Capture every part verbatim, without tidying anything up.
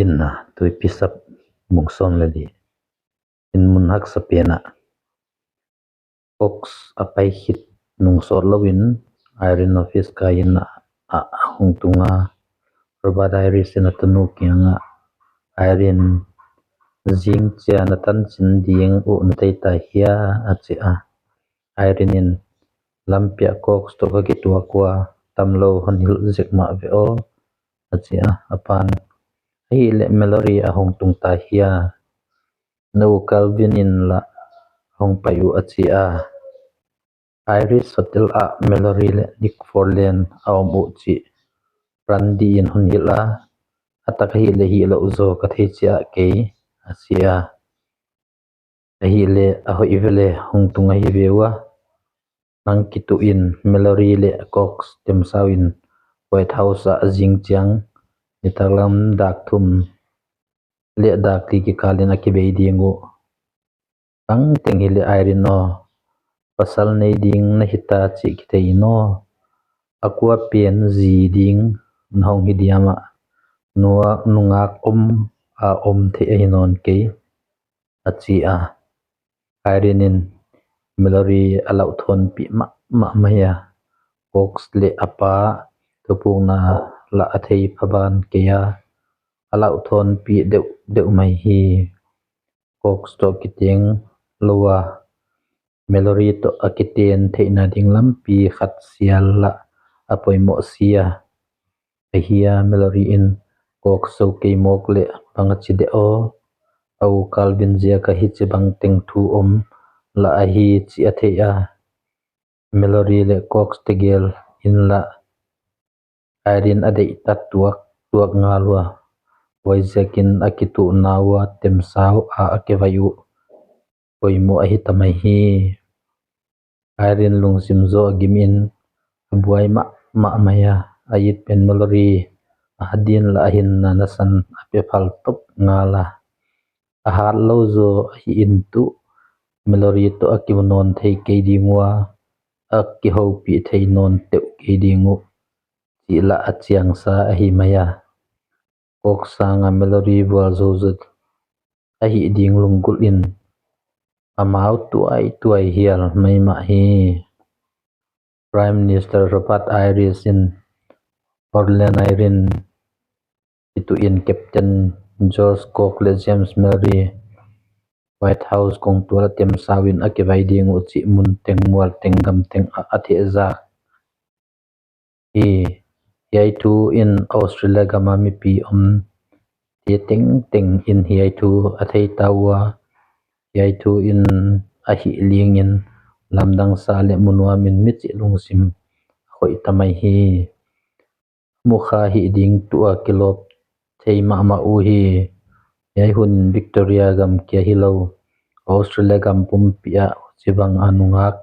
Inn ah tuipi sap mung sawm le li. In mun haksa penah Cox a pai khit nung sawt loin Irene office kai in ah a hong tunga Robert Iris in a tanu kiangah Irene zing cia na tancin ding uh na tei ta hia a ci a. Irene in lampiah Cox tawh ka kituak ua tam lo hon hilh zek mah ve aw a ci a. A pan ahileh Mallory a hong tung ta hia? Na u Calvin in lah hong pai uh a ci a. Iris hotel ah Mallory le Nick Forlan a om uh cih Randy in hon hilh a. A tak ahileh hih loh zaw ka thei ciah kei a ci a. Ahileh a hoih vele hong tung ahi ve uh a. Nang kituh in Mallory le Cox temsau in White House ah a zing ciang nitaklam dak thum le dak li kikal in a kibei ding uh. Bangteng hileh Irene aw, pasal nei ding na hita cih kithei in aw. A kua pen zi ding na hong hi diam ah nungak om a om theih ahi nawn kei a ci a. Irene in Mallory a lauhthawnpih mahmah mai a. Cox le a pa thupukna lah a thei phaban kei a, a lauhthawnpih deuhdeuh mai hi. Cox tawh kiteng lo a Mallory tawh a kiten theihna ding lampi khat sial lah a poimawh si a. Ahia Mallory in Cox so kei mawk leh bang a ci deh aw? A u Calvin ziaka hici bang teng thu om lah ahi cih a thei a. Mallory le Cox tegel in lah Irene a deihtat tuaktuak ngal uh a. Huaiziakin a kituhna uh a temsau a a kivai uh poimawh ahi ta mai hi. Irene lungsim zaw a gim in a buai mahmah mai a. A it pen Mallory a hat din lah a hinna nasan a pia phal top ngal a. A hat lo zaw ahi in tuh Mallory tawh a kimu nawn thei kei ding uh a, a kihopih thei nawn teuh kei ding uh cih lah a ciangsa ahi mai a. Cox sanga Mallory vualzo zot ahi ding lunggulh in amau tuaituai hial mai mah hi. Prime Minister Robert Iris in Portland Irene kituh in Captain George Cox le James Mallory White House kongtual a temsau in a kivai ding uh cih mun teng mual teng gam teng ah a thehzak hi. Hiai thu in Australia gam a mipi om te tengteng in hiai thu a thei ta uh a, hiai thu in a hih ling in lamdangsa le munuam in micih lungsim a khoih ta mai hi. Mukha hih ding tuh a kilawp thei mahmah uh hi. Hiai hun in Victoria gam kia hi lo, Australia gam pumpi ah huci bang a nungak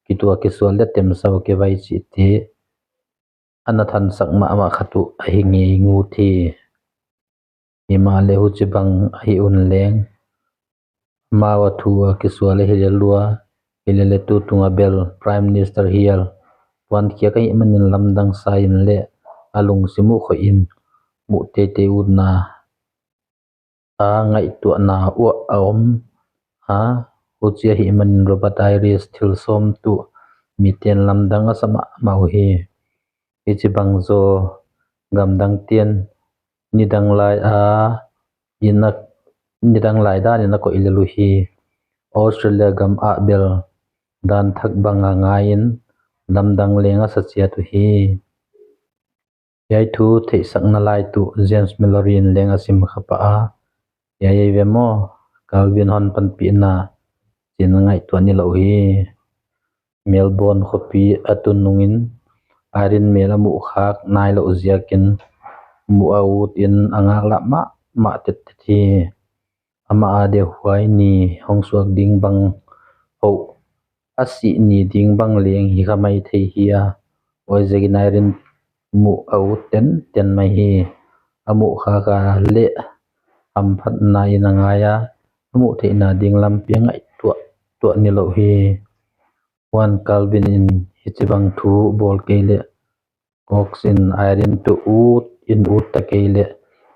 kituah kisual le temsau kivai cihte a na thansak mahmah khat uh ahi ngei ngut hi. Himahleh huci bang ahi un leng amau a thu a kisual ahi lel uh a, hi lele tu tunga bel Prime Minister hial puankhiak ahih manin lamdangsa in le a lungsim uh khoih in muh teitei utna a ngaihtuahna uh a om a, huci ahih manin Robert Iris thil sawm tuh miten lamdang a sa mahmah uh hi. Hici bang zaw gamdang ten nidang lai a inn a nidang lai dan in a koih lel uh hi. Australia gam ah bel dan thak bang a ngai in lamdang leng a sa ciat uh hi. Hiai thu theihsakna lai tuh James Mallory in leng a sim kha pah a, hiai ei ve maw, Calvin hon panpihna cin a ngaihtuah ni lo hi. Melbourne khuapi a tun nungin Irene mel a muhkhak nai loh ziakin muh a ut in a ngaklah mahmah tettet hi. Amah a deuhuai ni hong suak ding bang hoh a sih ni ding bang leng hi kha mai thei hi a, huaiziakin Irene muh a ut tenten mai hi. A muhkhak a leh hamphatna in a ngai a, a muh theihna ding lampi a ngaihtuah tuah ni lo hi. Huan Calvin in hici bang thu bawl kei leh Cox in Irene tuh ut in ut ta kei leh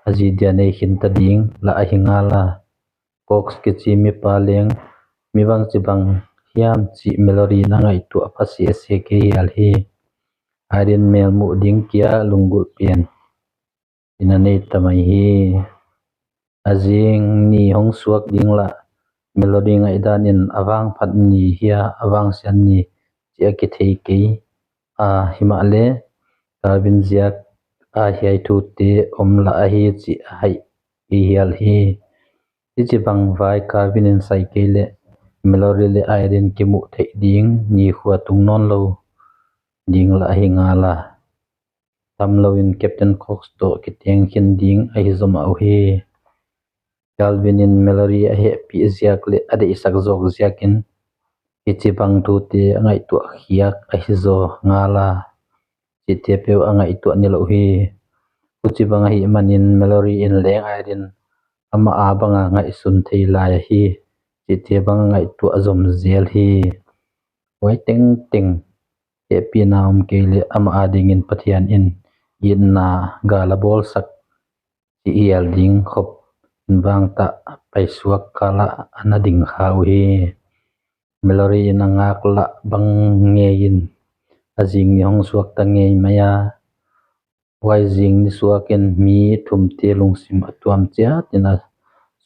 a zi dia nei khinta ding lah ahi ngal a. Cox kici mipa leng mi bangci bang hiam cih Mallory in a ngaihtuah pha sese kei hial hi. Irene mel muh ding kia lunggulh pian in a nei ta mai hi. A zing ni hong suak ding lah Mallory ngaihdan in a vangphat ni hia a vangsiat ni cih a kithei kei a, himahleh Calvin ziak a hiai thute om lah ahi cih a haih kei hial hi. Hici bang vai Calvin in sai kei leh Mallory le Irene kimuh theih ding nikhua tung nawn lo ding lah ahi ngal a, tam loin Captain Cox tawh kiteng khin ding ahi zaw mah uh hi. Calvin in Mallory a hehpih ziak le a deihsak zawk ziakin hici bang thute a ngaihtuah khiak ahi zaw ngal a, cihte peuh a ngaihtuah ni lo hi. Huci bang ahih manin Mallory in leng Irene amah a banga ngaihsun thei lai ahi, cihte bang a ngaihtuah zom zel hi. Huai tengteng hehpihna om kei leh amah a dingin Pathian in itna gal a bawlsak cih hial ding khop in vangtah paisuak kal ah a na ding kha uh hi. Mallory in a ngaklah bang ngei in a zing ni hong suakta ngei mai a, huai zing ni suakin mi thumte lungsim a tuam ciatin a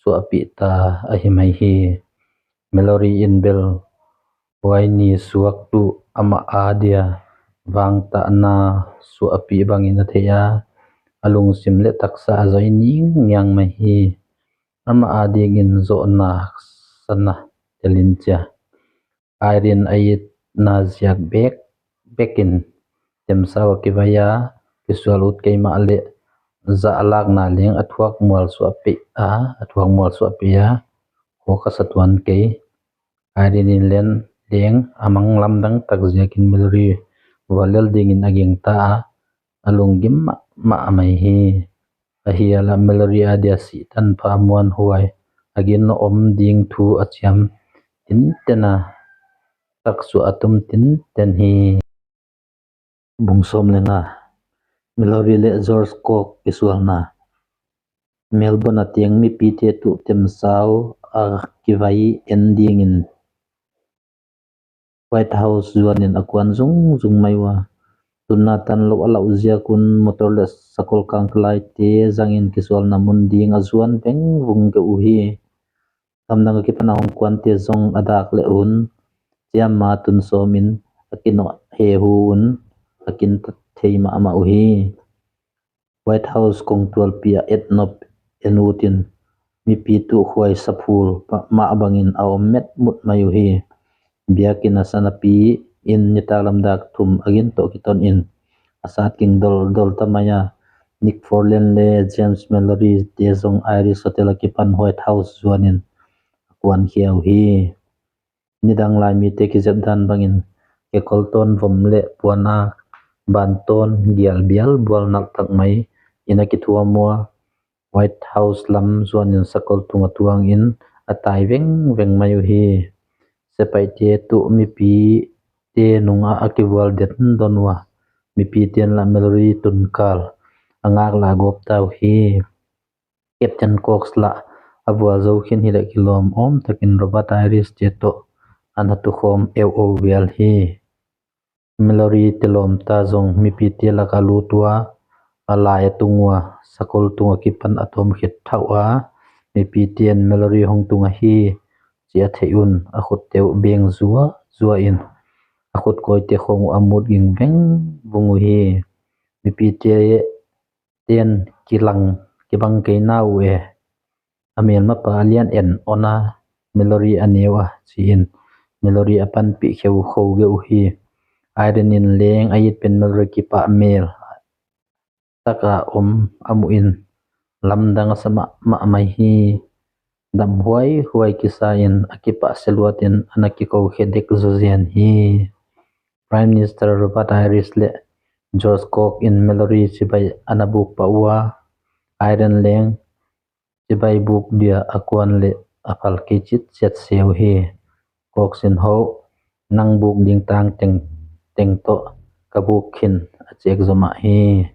suahpihta ahi mai hi. Mallory in bel huai ni suak tuh amah a dia vangtahna suahpih bangin a thei a, a lungsim le taksa a zoi ningiang mai hi. Amah a dingin zawhna haksatna telin cia. Irene a itna ziak bek bekin temsau a kivai a, kisual ut kei mah leh zahlakna leng a thuak mual suahpih a, a thuak mual suahpih a, khawk a sa tuan kei. Irene in leng a mang lamdang tak ziakin Mallory vuallel dingin a gingta a, a lunggim mahmah mai hi. A hial ah Mallory a dia sihtan pha muanhuai a gin om ding thu a ciam tinten a, taksuah a tum tinten hi. Bung sawm le nga. Mallory le George Cox kisualna. Melbourne a teng mipite tuh temsau a kivai en dingin White House zuanin a kuan zungzung mai uh a, tunna tan loh a lauh ziakun motor le sakol kangkalaite zangin kisualna mun ding a zuan vengvung keuh uh hi. Gamdang a kipan a hong kuante zong a dak le hun ciamma tun sawmin a kinawh hehu un a kintat thei mahmah uh hi. White House kongtualpi a etnop en utin mipi tuh khuai saphul mah bangin a om metmut mai uh hi. Biakinn a sanapi in nitak lam dak thum a gin tawh kitonin a sat king doldol ta mai a, Nick Forland le James Mallory te zong Iris Hotel a kipan White House zuanin a kuankhia uh hi. Nidang lai mite kizep dan bangin kekol tawn vom le puanak ban tawn gial bial bual nalh tak mai in a kithuam uh a, White House lam zuanin sakol tung a tuangin a tai vengveng mai uh hi. Sepaihte tuh mipite nungah a kivual den don uh a, mipite in lah Mallory tunkal a ngaklah a gawpta uh hi. Captain Cox lah a vualzo khin hileh kilawm awm takin Robert Iris te tawh a na tukhawm euo vial hi. Mallory te lawmta zong mipite lak a lut uh a, a lai a tung uh a, sakol tung a kipan a tawm khit thauh a, mipite in Mallory hong tung ahi ci a theih un a khutte uh beng zuazua in a khut kawite khawng uh a mut ging vengvung uh hi. Mipite ten kilang kibang kei na uh e. A melmapa a lian en on a, Mallory a neu a ci-in Mallory a panpih kheu kho geuh uh hi. Irene in leng a it pen Mallory kipah mel taka om a muhin lamdang a sa mahmah mai hi. Damhuai huai kisa in a kipah seluatin a na kiko khedek zuzian hi. Prime Minister Robert Iris le George Cox in Mallory cibai a na buk pah uh a, Irene leng cibai buk dia a kuan le a phal kei citciat seu hi. Cox in ho nang buk ding tang tengteng tawh ka buk khin a ciek zomah hi.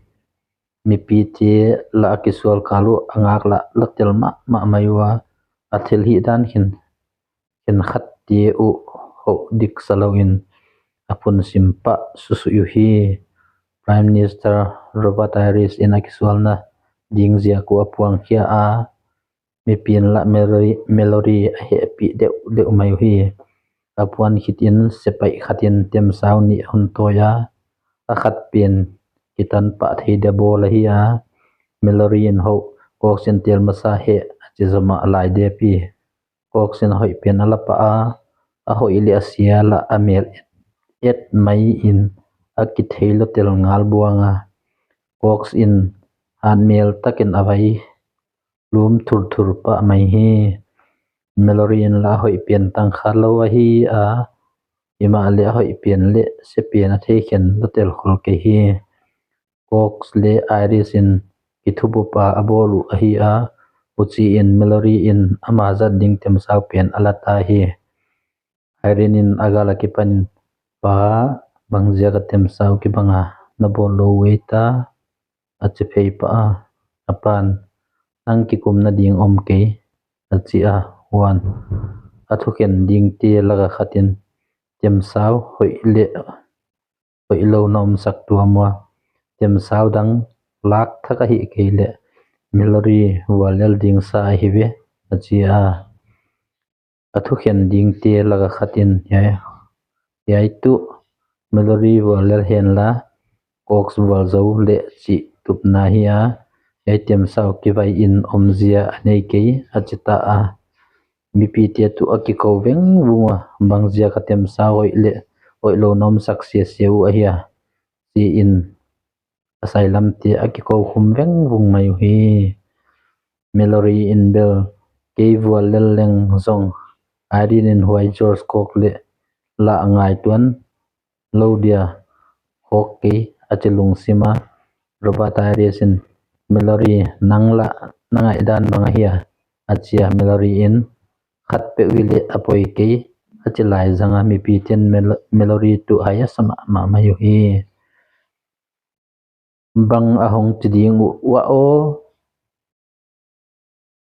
mipite lah a kisual kal uh a ngaklah la tel mahmah mai uh a, a thilhih dan khin khenkhatte uh hoh diksa loin a phunsim pah susuih uh hi. Prime Minister Robert Iris in a kisualna ding ziak uh a puangkhia a, mipi in lah Mallory, Mallory a hehpih deuhdeuh mai uh hi. A puan khitin sepaih khatin temsau nih a hun tawi a, a khat pen kitan pah thei dia bawl ahi a, Mallory in hoh, Cox in tel masa heh a ci zomah a lai dep hi. Cox in a hoih pen a la pah a, a hoih le a sia lah a mel et, et mai in a kithei lo tel ngal buang a, Cox in hat mel takin a vai lum thurthur pah mai hi. Mallory in lah a hoih pen tangkhat lo ahi a, i mah le a hoih pen le sia pen a thei khen lo tel khol kei hi. Cox le Iris in kithubup a a bawl uh ahi a, huci in Mallory in ama zat ding temsau pen a la ta hi. Irene in a gal a kipanin, "Pa, bang ziak a temsau kibang a na bawl lo uh ei ta?" a ci phei pah a, a pan, "Nang kikum nading om kei," a ci a, huan a thukhen dingte lak a khatin, "Temsau hoih le hoih lo na omsak tuam uh a, temsau dang lak thak ahih kei leh Mallory vuallel ding sa ahi ve," a ci a, a thukhen dingte lak a khatin, "Hiai, hiai tuh Mallory vuallel hen la, Cox vualzo leh cih tupna hi a, hiai temsau kivai in omzia a nei kei," a ci ta a, mipite tuh a kiko vengvung a, "Bang ziak a temsau hoih le hoih lo na omsak siasia uh ahi a?" ci-in a sailamte a kiko khum vengvung mai uh hi. Mallory in bel kei vuallel leng zong Irene in huai George Cox le lah ngaihtuan lo dia hawk kei a ci lungsim a, Robert Iris in, "Mallory, nang lah na ngaihdan bang ahi a?" a ci a, Mallory in, "Khatpeuh hi leh a poi kei," a ci lai zang a, mipite in Mal-, Mallory tuh hai a sa mahmah mai uh hi. "Bang a hong ci ding uh, uh aw?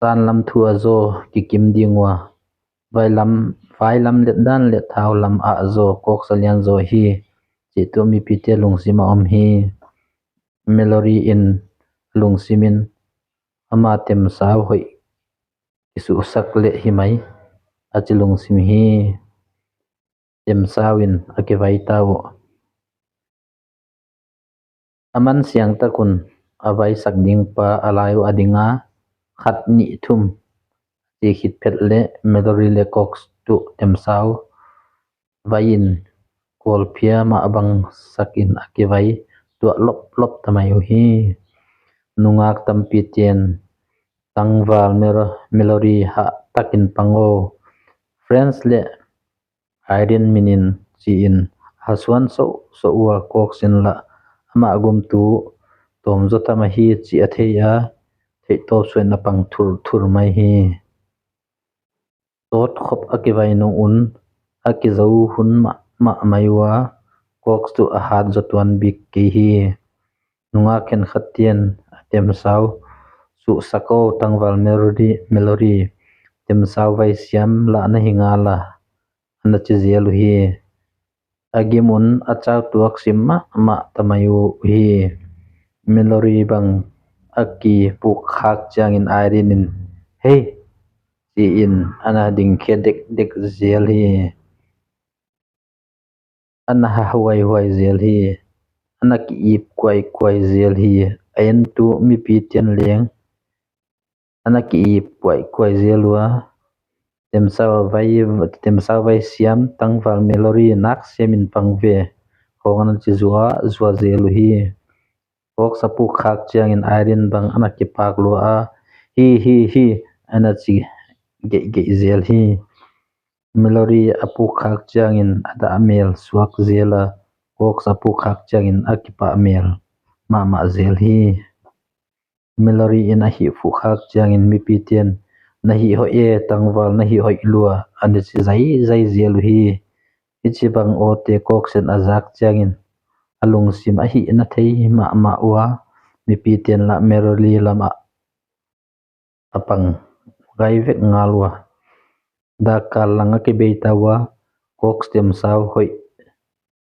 Sanlam thu a zaw kikim ding uh a, vailam, vailam let dan le thaulam ah zaw Cox a lian zaw hi," cih tuh mipite lungsim a om hi. Mallory in lungsim in, "Ama temsau hoih kisuhsak leh hi mai," a ci lungsim hi. Temsau in a kivai ta uh. A man siangtak un a vaisak ding pa a lai uh a ding a, khat, nih, thum ci khit phet leh Mallory le Cox tuh temsau vai in kawlphia mah bangsak in a kivai tuah loplop ta mai uh hi. Nungak tampite in tangval Mel-, Mallory hah takin pang aw, Franz le Irene minin ci-in a suan sohsoh uh a, Cox in lah amah gumtu tawmzaw tam ahi cih a thei a, theihtawp suahin a pang thurthur mai hi. Tawtkhop a kivai nung un a kizo hun mahmah mai uh a, Cox tuh a hat zaw tuan bik kei hi. Nungak khenkhatte in, "A temsau suhsak aw, tangval Mallory, Mallory, temsau vai siam lah na hi ngal a," a na ci zel uh hi. A gim un a cautuak sim mahmah ta mai uh hi. Mallory bang a kipukkhak ciangin Irene in, "Hei," ci-in a na dingkhia dekdek zel hi. A na hahuaihuai zel hi. A na ki-ip kuaikuai zel hi. A entu mipite in leng a na ki-ip kuaikuai zel uh a, "Temsau vai, temsau vai siam tangval Mallory, nak siamin pang ve," khawng a na ci zuazua zel uh hi. Cox a pukkhak ciangin Irene bang a na kipak lua a, "Hi, hi, hi," a na ci geihgeih zel hi. Mallory a pukkhak ciangin a dahmel suak zel a, Cox a pukkhak ciangin a kipahmel mahmah zel hi. Mallory in a hih pukkhak ciangin mipite in, "Na hih hoih e, tangval na hih hoih lua," a na ci zaizai zel uh hi. Hih ci bang awte Cox in a zak ciangin a lungsim a hih na thei mahmah uh a, Mipi ten lah Mallory lamah a pang gai vek ngal uh a, dakkal lang a kibei ta uh a, Cox temsau hoih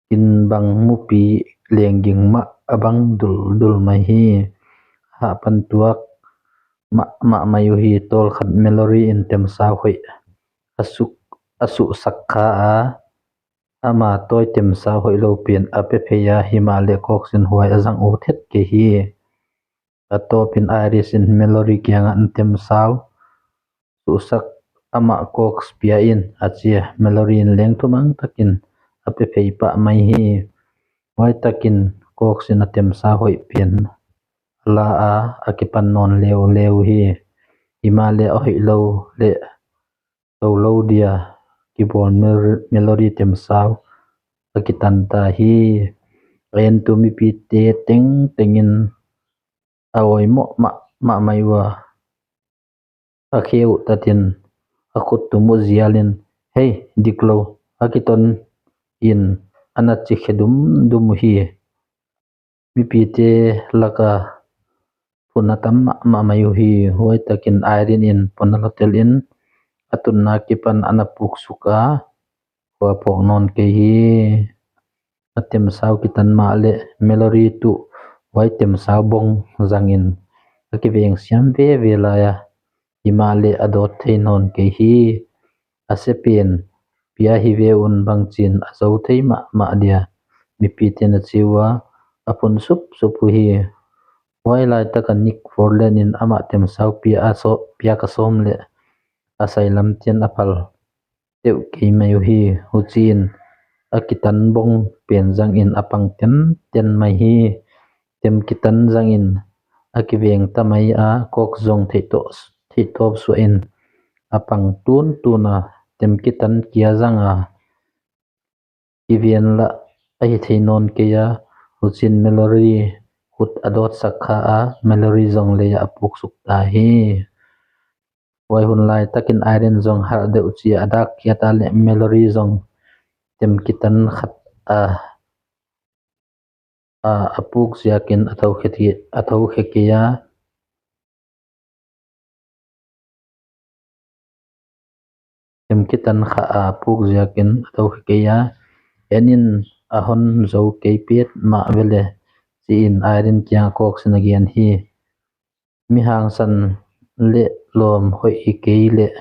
kin bang mupi lengging mah a bang duldul mai hi. Hahpan tuak mah mah mai uh hi. Tawlkhat Mallory in temsau hoih a suk a suhsak kha a, ama tawi temsau hoih lo pen a pia phei a, himahleh Cox in huai a zang ut het kei hi. A tawpin Iris in Mallory kiangah, "Na temsau suhsak amah Cox pia in," a ci a, Mallory in leng thumang takin a pia phei pah mai hi. Huai takin Cox in a temsau hoih pen a la a, a kipan nawn leuleu hi. Himahleh a hoih lo le to lo dia kibawl Mal- Mallory temsau a kitan ta hi. A entu mipite tengtengin a awi mawh mah mah mai uh a, a khe uh tatin a khut tum uh zialin, "Hei, dik lo, a kiton in," a na ci khe dumdum uh hi. Mipite laka phun a tam mah mah mai uh hi. Huai takin Irene in pon a lotel in a tunna kipan a na puksuk a, khua phawk nawn kei hi. A temsau kitan mah leh Mallory tuh huai temsau bong zangin a kiveng siam veve lai a, himahleh a dawt thei nawn kei hi. A sia pen pia hi ve un, bangcin a zo thei mahmah dia, mipite na ci uh a, a phun supsup uh hi. Huai laitaka Nick Forlan in amah temsau pia a so- piak a sawm leh a sailam tian a phal teuh kei mai uh hi. Huciin a kitan bong pen zangin a pang tenten mai hi. Tem kitan zangin a kiveng ta mai a, Cox zong theihtawp suahin a pang tuntun a, tem kitan kia zanga kivian lah a hi thei nawn kei a, huciin Mallory khut a dawtsak kha a, Mallory zong lei ah a puksuk ta hi. Huai hun laitakin Irene zong harh deuh ci a a dak khiat a leh Mallory zong tem kitan khat a, a, a puk ziakin a tho khe ti- a tho khe kei a. Tem kitan khat a puk ziakin a tho khe kei a. En in, a hon zo kei piat mah vele, ci-in Irene kiang a Cox in a gen hi. Mi hangsan leh lawm hoih hi kei leh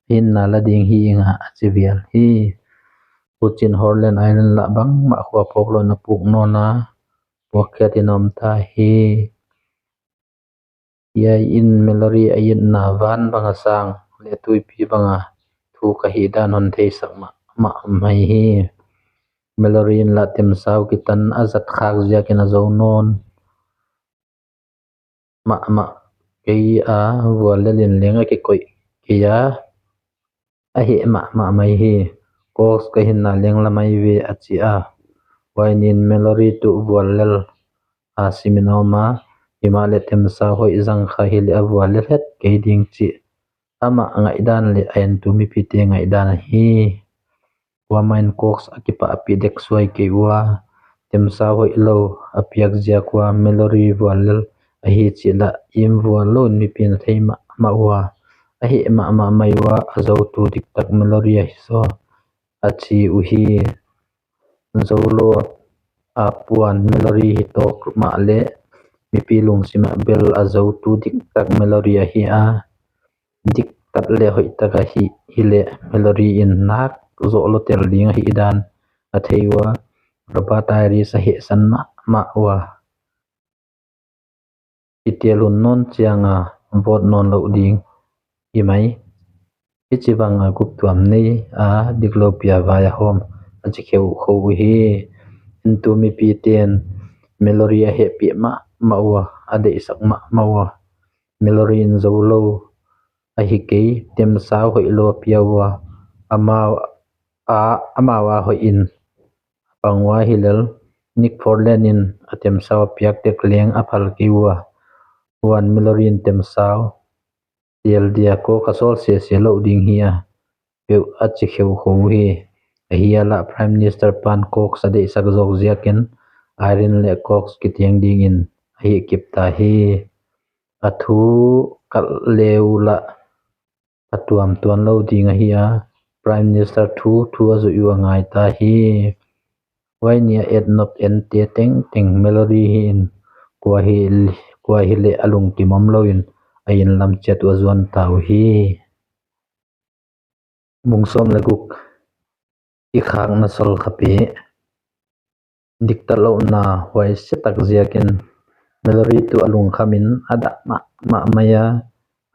hinna la ding hi ing a, a ci vial hi. Huciin Howland Irene lah bangmah khua phawk loin a puk nawn a, puakkhiat in a om ta hi. Hiai in Mallory a itna van banga sang leh tuipi banga thuk ahih dan hon theisak mahmah mai hi. Mallory in lah temsau kitan a zat khak ziakin a zo nawn mahmah kei a, vuallel in leng a kikoih kei a, a heh mahmah mai hi. Cox ka hinna leng la mai ve, a ci a. Huai niin Mallory tuh vuallel a simin a om a, himahleh temsau hoih zang kha hileh a vuallel het kei ding cih amah ngaihdan leh a entu mipite ngaihdan ahi. Kuamah in Cox a kipahpih dek suai kei ua, temsau hoih lo a piak ziak ua Mallory vuallel ahi cih lah im vual loin mipi in a thei mahmah ua, a heh mahmah mai ua, a zotu diktak Mallory ahi zaw, a ci uh hi. Zolo a puan Mallory hi tawk mahleh mipi lungsimah bel a zotu diktak Mallory ahi a, diktak leh hoihtak ahi hileh Mallory in nak zawh lotel ding ahih dan a thei ua, Robert Iris a hehsan mahmah ua, i tel hun nawn cianga vawt nawn loh ding hi mai. Hici banga guptuam nei a, diklo pia vai a hawm a ci kheuh kho uh hi. Entu mipiten Mallory a hehpih mahmah ua, a deihsak mahmah ua. Mallory in zolo ahi kei, temsau hoih lo a pia ua, amau a, amau a hoih in a pang ua hilel, Nick Forlan in a temsau a piak dek leng a phal kei ua. Huan Mallory in temsau tel dia Cox a sawl sese loh ding hi a, peuh a ci kheuh kho uh hi. Ahi a lah Prime Minister pan Cox a deihsak zawk ziakin Irene leh Cox kitiang dingin ahi kip ta hi. A thu kalh le uh lah a tuamtuan lo ding ahi a, Prime Minister thu thu a zuih uh a ngai ta hi. Huai ni a etnop ente tengteng Mallory hi in kua hi, kua hi leh a lungkim om loin a inn lam ciat uh a zuan ta uh hi. Bung sawm le guk. I khakna sol khapi. Diktat lohna huaisia tak ziakin Mallory tuh a lungkhamin a dah mahmah mai a,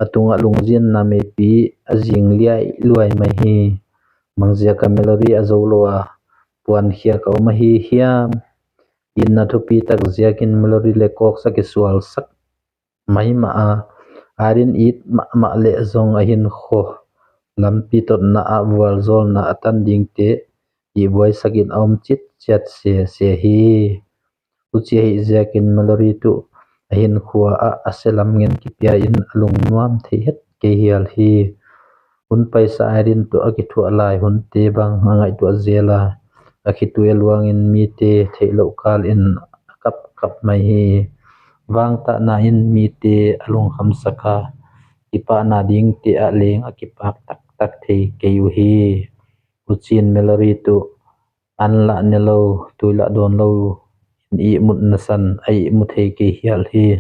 a tungah lungzinna meipi a zing liai luai mai hi. Bangziaka Mallory a zo lo a puankhiak a om ahi hiam? Itna thupi tak ziakin Mallory le kawksak i sualsak maimah a, Irene it mahmah leh zong a hinkhua lampi totna ah vualzawlna a tan dingte i buaisakin a om citciat sese hi. Huci ahi ziakin Mallory tuh a hinkhua ah a sia lam ngen kipia in a lungnuam thei het kei hial hi. Hun paisa Irene tuh a kithuah lai hunte bang a ngaihtuah zel a, a khitui a luangin mite theih loh kalin a kapkap mai hi. Vangtahna in mite a lungkhamsak a, kipahna dingte ah leng a kipak taktak thei kei uh hi. Huciin Mallory tuh an lah ne lo, tui lah dawn lo in ihmutna san a ihmu thei kei hial hi.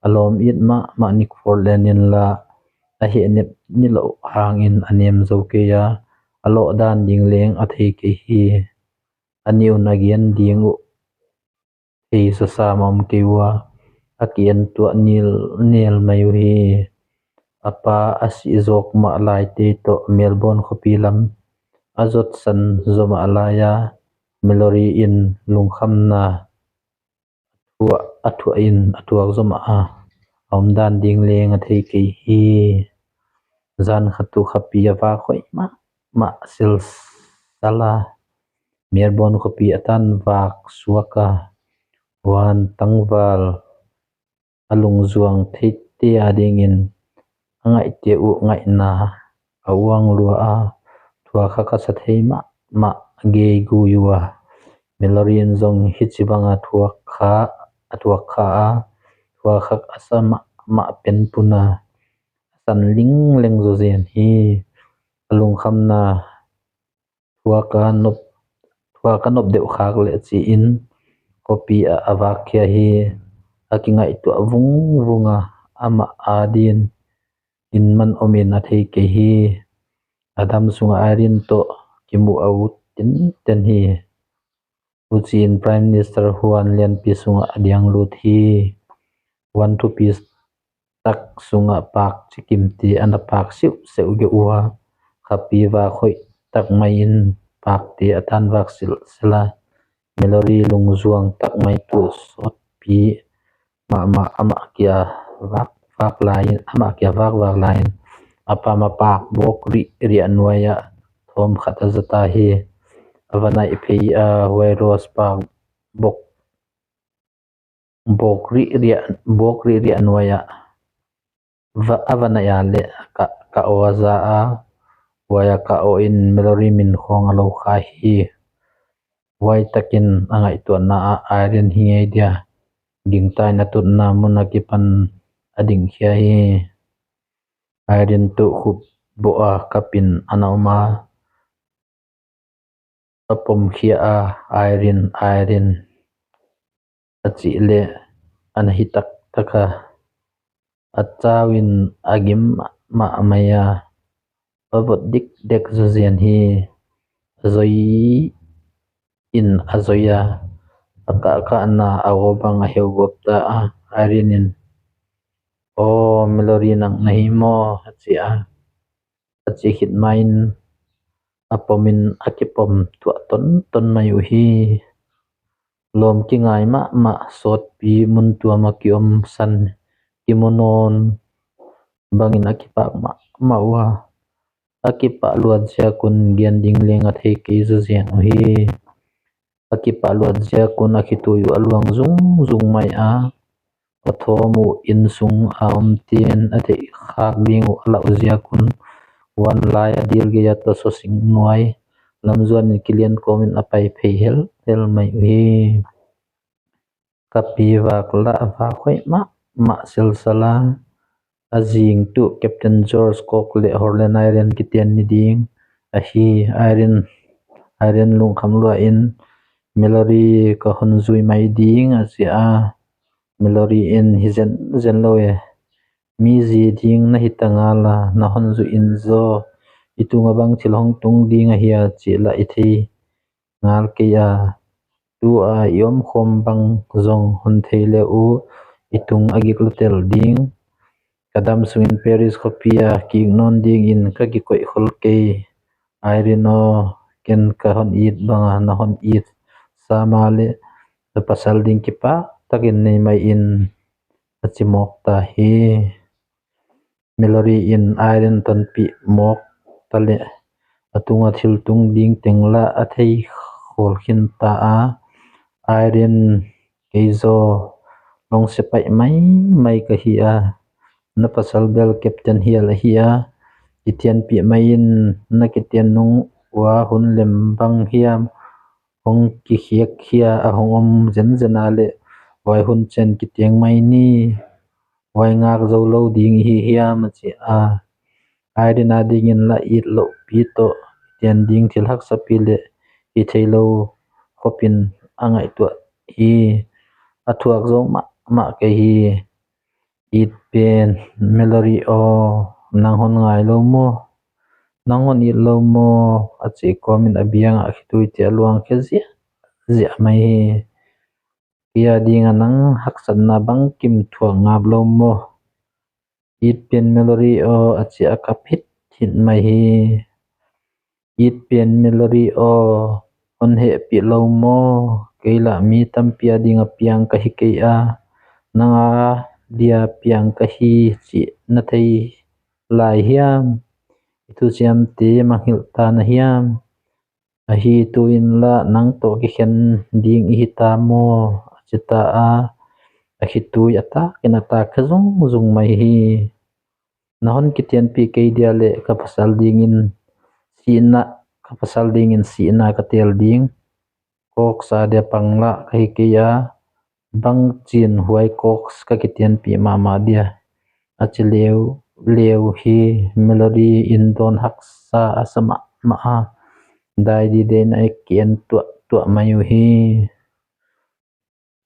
A lawm it mahmah Nick Ford le nin lah a hehnep niloh hangin a nem zo kei a, a lawhdan ding leng a thei kei hi. A nih un a gen ding uh thei sasam a om kei uh a, a ki-en tuah nilnel mai uh hi. A pa a sih zawk mah laite tawh Melbourne khuapi lam a zotsan zaw mah lai a, Mallory in lungkhamna a thuah, a thuah in a thuak zaw mah a, a omdan ding leng a thei kei hi. Zan khat uh khapi a vak hoih mahmah silsal a, Melbourne khuapi a tan vak suak a, huan tangval a lungzuang theite adingin a ngaihte uh ngaihna a uang lua a, thuak kha ka sa thei mahmah geigui uh a, Mallory in zong hici banga thuak kha, a thuak kha a, thuak kha a sa mahmah pen puna a san lingleng zaw zen hi. A lungkhamna thuak a nop, thuak a nop deuh khak leh ci-in khuapi ah a vak khia hi. A kingaihtuah vungvung a, amah adin inn man omin a thei kei hi. A dam sungah Irene tawh kimuh a ut tenten hi. Huciin Prime Minister huan lianpi sungah a diang lut hi. Huan thupi tak sungah pak cikimte a na pak siuhseuh geuh uh a, khapi vak hoih tak mai in pakte a tan vak silsel a, Mallory lungzuang tak mai tuh sawtpi mahmah amah kia vak vak lai in, amah kia vak vak lai in, a pam a pak bawk rih riah nuai ah thawm khat a zata hi. A va naih phei a, huai rose pak bawk bawk rih riah, bawk rih riah nuai ah va, a va naih a leh ka, ka aw a za a, huai a ka aw in Mallory min khawng a lo kha hi. Huai takin a ngaihtuahna ah Irene hi ngei dia, gingta in a tutna mun a kipan a dingkhia hi. Irene tuh khup bawh a kapin a na om a, a pomkhia a, Irene, Irene a cih leh a na hi taktak a, a cau in a gim mahmah mai a, a vot dikdek zaw zen hi. A zoi in a zoi a, a kahkahna a aw bang a heu gawp ta a, Irene in, "Aw, Mallory nang na hi maw?" a ci a, a cih khit main a pomin a kipom tuah tonton mai uh hi. Lawm kingai mahmah sawtpi muntuam a kiom san kimu nawn bangin a kipak mahmah uh a, a kipah luat ziakun gen ding leng a thei kei zaw zen uh hi. A kipah luat ziakun a khitui uh a luang zungzung mai a, a thawm uh inn sung a omten a theih khak ding uh a lauh ziakun huan lai a dil gei a tawsaw sing nuai lamzuanin kilian kawmin a pai phei helhel mai uh hi. Tapi vak lah a vak hoih mahmah selsela. A zing tuh Captain George Cook le Holland Irene kitian ni ding ahi. Irene, Irene lungkham lua in, Mallory ka hon zui mai ding a ci a. Mallory in hi zenzen lo e. Mi zi ding na hi ta ngal a, na hon zui in zaw i tunga bang thil hong tung ding ahi a cih lah i thei ngal kei a, tu a i omkhawm bang zong hon thei le uh i tung a gik lutel ding. Ka dam sungin Paris khuapi a kik nawn dingin ka kikoih khol kei. Irene aw, ken ka hon it banga na hon it sa ma le na pasal ding kipak takin nei mai in, a ci mawk ta hi. Mallory in Irene tonpih mawk ta le a tunga thil tung ding teng lah a thei khawl khin ta a. Irene, kei zaw lawng sepaih maimai ka hi a, na pasal bel captain hial ahi a, i tianpih mai in, na kitian nung ua hun lem bang hiam hong kikhiakkhia a hong om zenzen a le, huai hun ciang kitiang mai ni. Huai ngak zo lo ding i hi hiam, a ci a. Irene a dingin lah it lohpi tawh i tian ding thil haksapi le i thei lo khopin a ngaihtuah hi. A thuak zo mahmah kei hi. It pen Mallory aw, nang hon ngai lo maw? Nang hon it lo maw? A cih kawmin a biangah khituite a luangkhia ziahziah mai hi. Kei a dinga nang haksatna bangkim thuak ngap lo maw? It pen Mallory aw, a ci a kap hithit mai hi. It pen Mallory aw, hon hehpih lo maw? Kei lah mi tampi a dinga piang ka hi kei a, nang a dia piang ka hi cih na thei lai hiam? I thuciamte mangngilh ta na hiam? Ahi, tu-in lah nang tawh kikhen ding i hi ta maw? A ci ta a, a khitui a takin a tak kha zungzung mai hi. Na hon kitianpih kei dia le ka pasal dingin sihna, ka pasal dingin sihna ka teel ding. Kawksa dia pang lah ka hi kei a, bangcin huai kawks ka kitianpih mahmah dia, a ci leuleu hi. Mallory in dawn haksa a sa mahmah a, dai dide na ek ki en tuahtuah mai uh hi.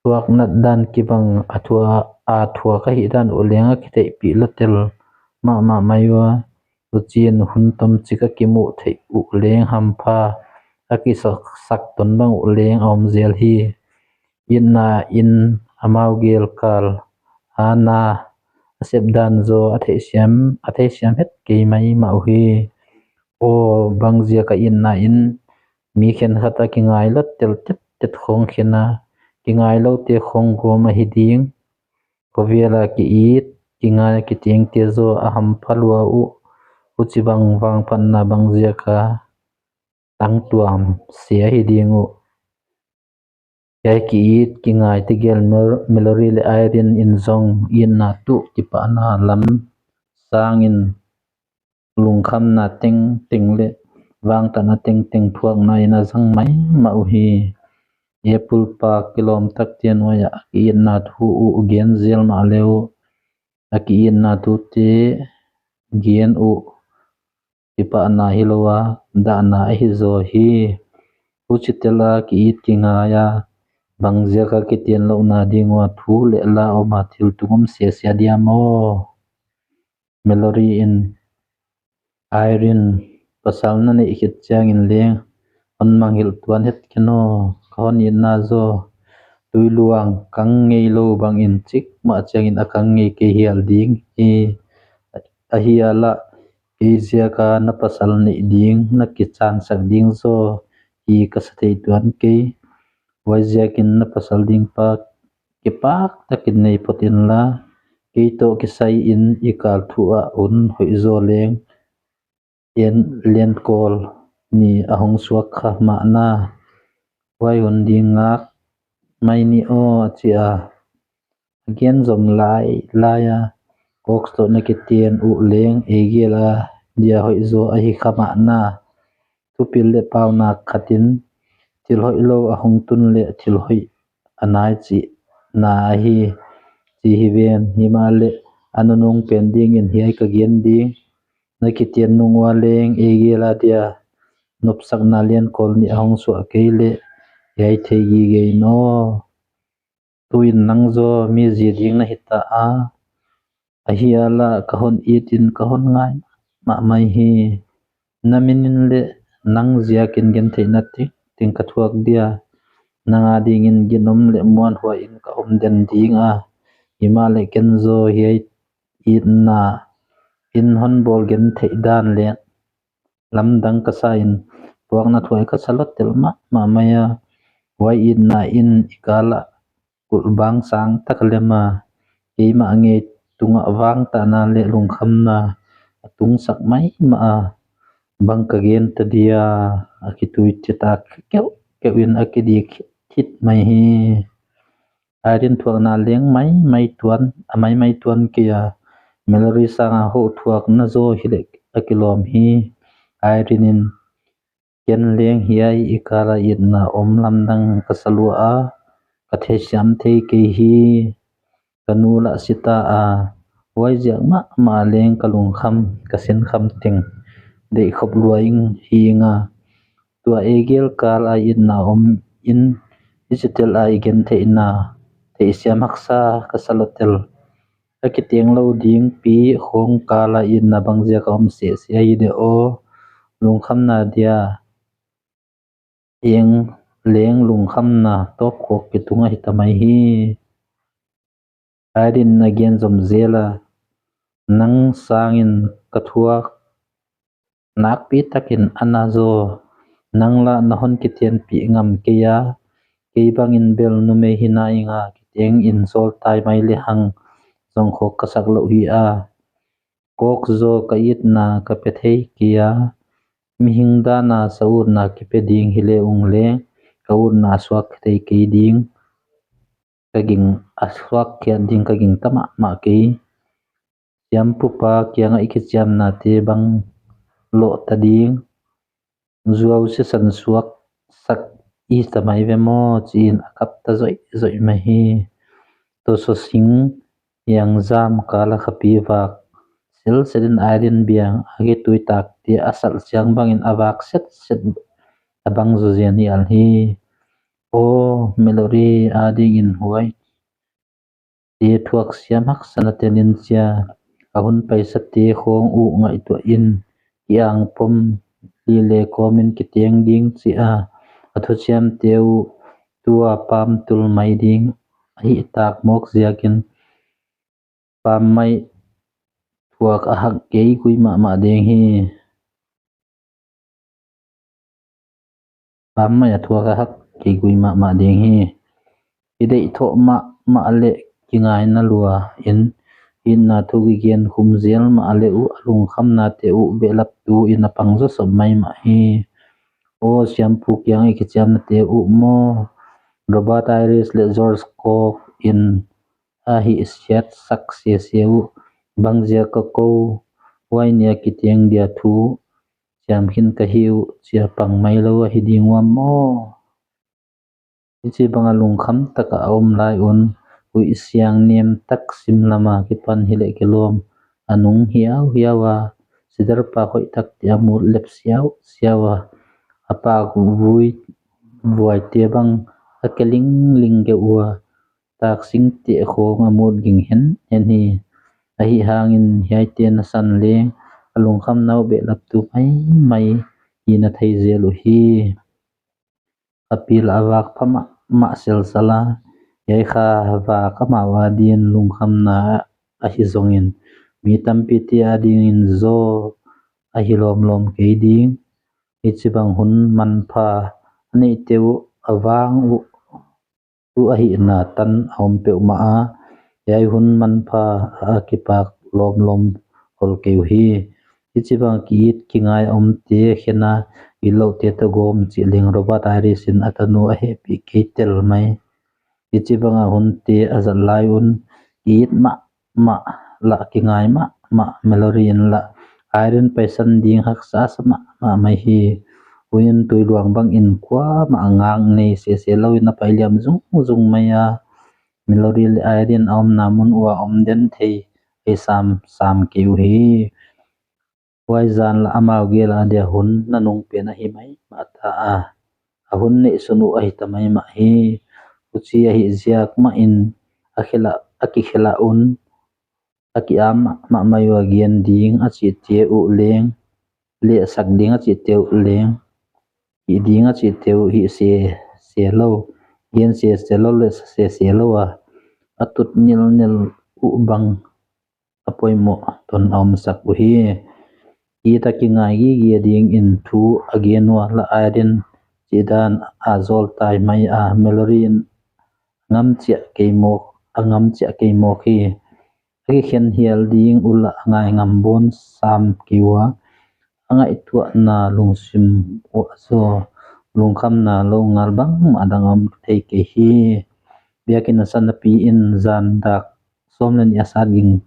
Thuak nat dan kibang a thuak, a thuak ahih dan uh leng a kitheihpih lutel mahmah mai uh a, tucin hun tomcik a kimuh theih uh leng hampha a kisaksak ton bang uh leng a om zel hi. Itna in amau gelkal a na a sep dan zaw a theihsiam, a theihsiam het kei mai mah uh hi. Aw, bangziak a itna in mi khenkhat a kingai lutel tettet khong khen a, kingai lote khong gawm ahi ding. Khuavel a ki-it kingai a kitiangte zaw a hampha lua uh. Huci bang vangphatna bangziak a tangtuam sia hi ding uh. Hiai ki-it kingai tegel Mel-, Mallory le Irene in zong itna tuh kipahna lam sangin lungkhamna tengteng le vangtahna tengteng thuakna in a zang maimah uh hi. Apple Park kilawm takte nuai ah a ki-itna thu uh gen zel mah le uh, a ki-itna tute gen uh kipahna hi lo a, dahna ahi zaw hi. Hucitel a ki-it kingai a, bangziak a kitian lohna ding uh a thu le la om a thil tung om siasia dia maw? Mallory in, Irene, pasal na neih khit ciangin leng hon mangngilh tuan het khin aw, ka hon itna zaw. Tuiluang kang ngei lo bangin cikmah ciangin a kang ngei kei hial ding hi. Ahi a lah, kei ziaka na pasal neih ding, na kichansak ding zaw hi ka sa thei tuan kei. Huai ziakin na pasal ding pa kipak takin nei phot inla, kei tawh kisai in i kal thu ah hun hoih zaw leng en liankawl ni a hong suak kha mahna. Huai hun ding ngak mai ni aw, a ci a. A gen zom lai lai a, kawks tawh na kitian uh leng ei gel a dia hoih zaw ahi kha mahna. Thupil le paunak khatin thil hoih lo a hong tun le thil hoih a nai cih na ahi, ci hi ven. Himahleh a nunung pen dingin hiai ka gen ding, na kitian nung ua leng ei gel a dia nopsakna lian kawl nih a hong suah kei leh hiai thei gige in aw. Tu-in nang zaw mi zi ding na hi ta a, ahi a lah ka hon it in ka hon ngai mahmah hi. Na min in leh nang ziakin gentheihna tengteng ka thuak dia, nang a dingin ginom leh muanhuai in ka om den ding a, himahleh ken zaw hiai itna in hon bawl gentheih dan leh lamdang ka sa in, puakna thuai ka sa lotel mahmah mai a, huai itna in i kal ah kulhbang sang tak lem a, keimah ngei tungah vangtahna leh lungkhamna a tungsak maimah a, bang ka gen ta dia, a kituite ta keuhkeuh in a kidik khit mai hi. Irene thuakna leng maimai tuan, a maimai tuan kei a, Mallory sanga hoh thuakna zaw hi leh a kilawm hi. Irene in, ken leng hiai i kal ah itna om lamdang ka sa lua a, ka theisiam thei kei hi. Ka nu lah si ta a, huai ziak mahmah leng ka lungkham ka sinkham teng deihkhop lua ing hi ing a, tua ei gel kal a itna om in i citel a i gentheihna theisiam haksa ka sa lotel. A kiteng lo ding pi khawng kal a itna bang ziak a om sehseh ahi de aw. Lungkhamna dia eng leng lungkhamna tawpkhawk kitung ahi ta mai hi. Irene in a gen zom zel a, nang sangin ka thuak nakpi takin a na zaw, nang lah na hon kitianpih ngam kei a, kei bangin bel numei hi na ing a, kiteng in sawltai mai lehang zong khawk ka sak loh hi a, kawk zaw ka itna ka pia thei kei a, mihing dan a sa utna kipia ding hi leh ung leng ka utna a suak thei kei ding, ka ging a suak khiat ding ka gingta mahmah kei. Siampupa kiangah i kiciamnate bang lawh ta ding, zuau sisan suak sak i ta mai ve maw, ci-in a kap ta zoihzoih mai hi. Tua sawsing hiang zam kal a khapi vak silsel in Irene biang a kituitakte a salh siang bangin a vak setset a bang zawzen hi al hi. Aw, Mallory a dingin huai te thuak siam haksa na tel in cia, a hun paisate khawng uh ngaihtuah in, ki-angpom lih le kawmin kiteng ding ci a, a thusiamte uh tua pamtul mai ding ahih tak mawk ziakin pammaih thuak a hak kei gui mahmah ding hi. Pammaih a thuak a hak kei gui mahmah ding hi. I deih thawh mahmah le kingaina lua in itna thu kigen khum zel mah le uh a lungkhamnate uh behlaptu in a pang zawsop maimah hi. Aw, siampu kiang i kiciamnate uh maw? Robert Iris le George Cook in a hih siatsak sese uh, bangzia ka ko, huai nia kiteng dia thu ciam khin ka hi uh, cia pang mai lo ahi ding uam maw? Hici banga lungkham taka a om lai un, huih siang niam tak sim lama kipan hileh kilawm a nung hiauhiau a, sidar pak hoih takte a mut lep siausiau a, a pak vui vuaite bang a kia lingling keuh uh a, taksing teh khawng a mut ging henhen hi. Ahi hangin hiaite na san leng a lungkhamna uh behlaptu maimai hi na thei zel uh hi. A pil a vak pha mahmah selsal a, hiai kha vak amau a din lungkhamna ahi zongin mi tampite a dingin zaw ahi lawmlawm kei ding. Hici bang hun manpha a neihte uh a vang uh tu ahihna tan a om peuhmah a, hiai hun manpha a kipak lawmlawm hol kei uh hi. Hici bang ki-it kingai a omte khena it lohte tawh gawm cih leng Robert Iris in a tanu a hehpih kei tel mai. Hici banga hunte a zat lai un ki-it mah mah lah kingai mahmah Mallory in lah Irene paisan ding haksa sa mahmah mai hi. Hunin tuiluang bangin kuamah a ngak nei sese loin a pailiam zungzung mai a, Mallory le Irene a omna mun uh a om den thei ei sam sam kei uh hi. Huai zan la amau gel a dia hun nanung pen ahi maimah ta a, a hun neihsun uh ahi ta maimah hi. Huci ahi ziak mahin a kikhelh un a ki-am mahmah uh a, gen ding a cihte uh leng le sak ding a cihte uh leng, hih ding a cihte uh hih sese lo, gen sese lo le sa sese lo a, a tut nilnil uh bang a poimawh ton a omsak uh hi. Hih a kingai gige dingin thu a gen uh a, la Irene cihdan a zawltai mai a, Mallory in ngamciah kei mawk, a ngamciah kei mawk hi. A kikhen hial ding uh la a ngai ngam bawn sam kei uh a, a ngaihtuahna lungsim uh a zaw lungkhamna lo ngal bangmah dang a om thei kei hi. Biakinn a sanapi in zan dak sawm le nih a sat ging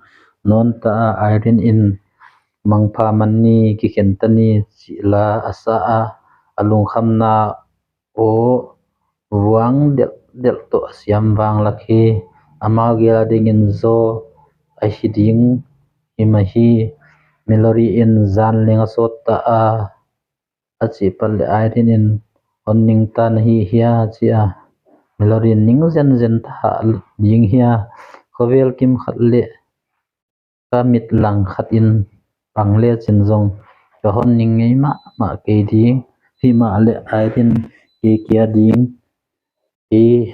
nawn ta a, Irene in mangpha man ni, kikhen ta ni cih la a sa a, a lungkhamna aw vuang delhdelh tawh a siam vanglak hi. Amau gel a dingin zaw ahi ding hi mah hi. Mallory in zan leng a sawt ta a, a cih pat le Irene in, hon ning ta na hi hia, a ci a. Mallory in ning zenzen thah ding hia, khovel kim khat le ka mit lang khat in pang lecin zong ka hon ning ngei mahmah kei ding. Hih mah le Irene kei kia ding. Hih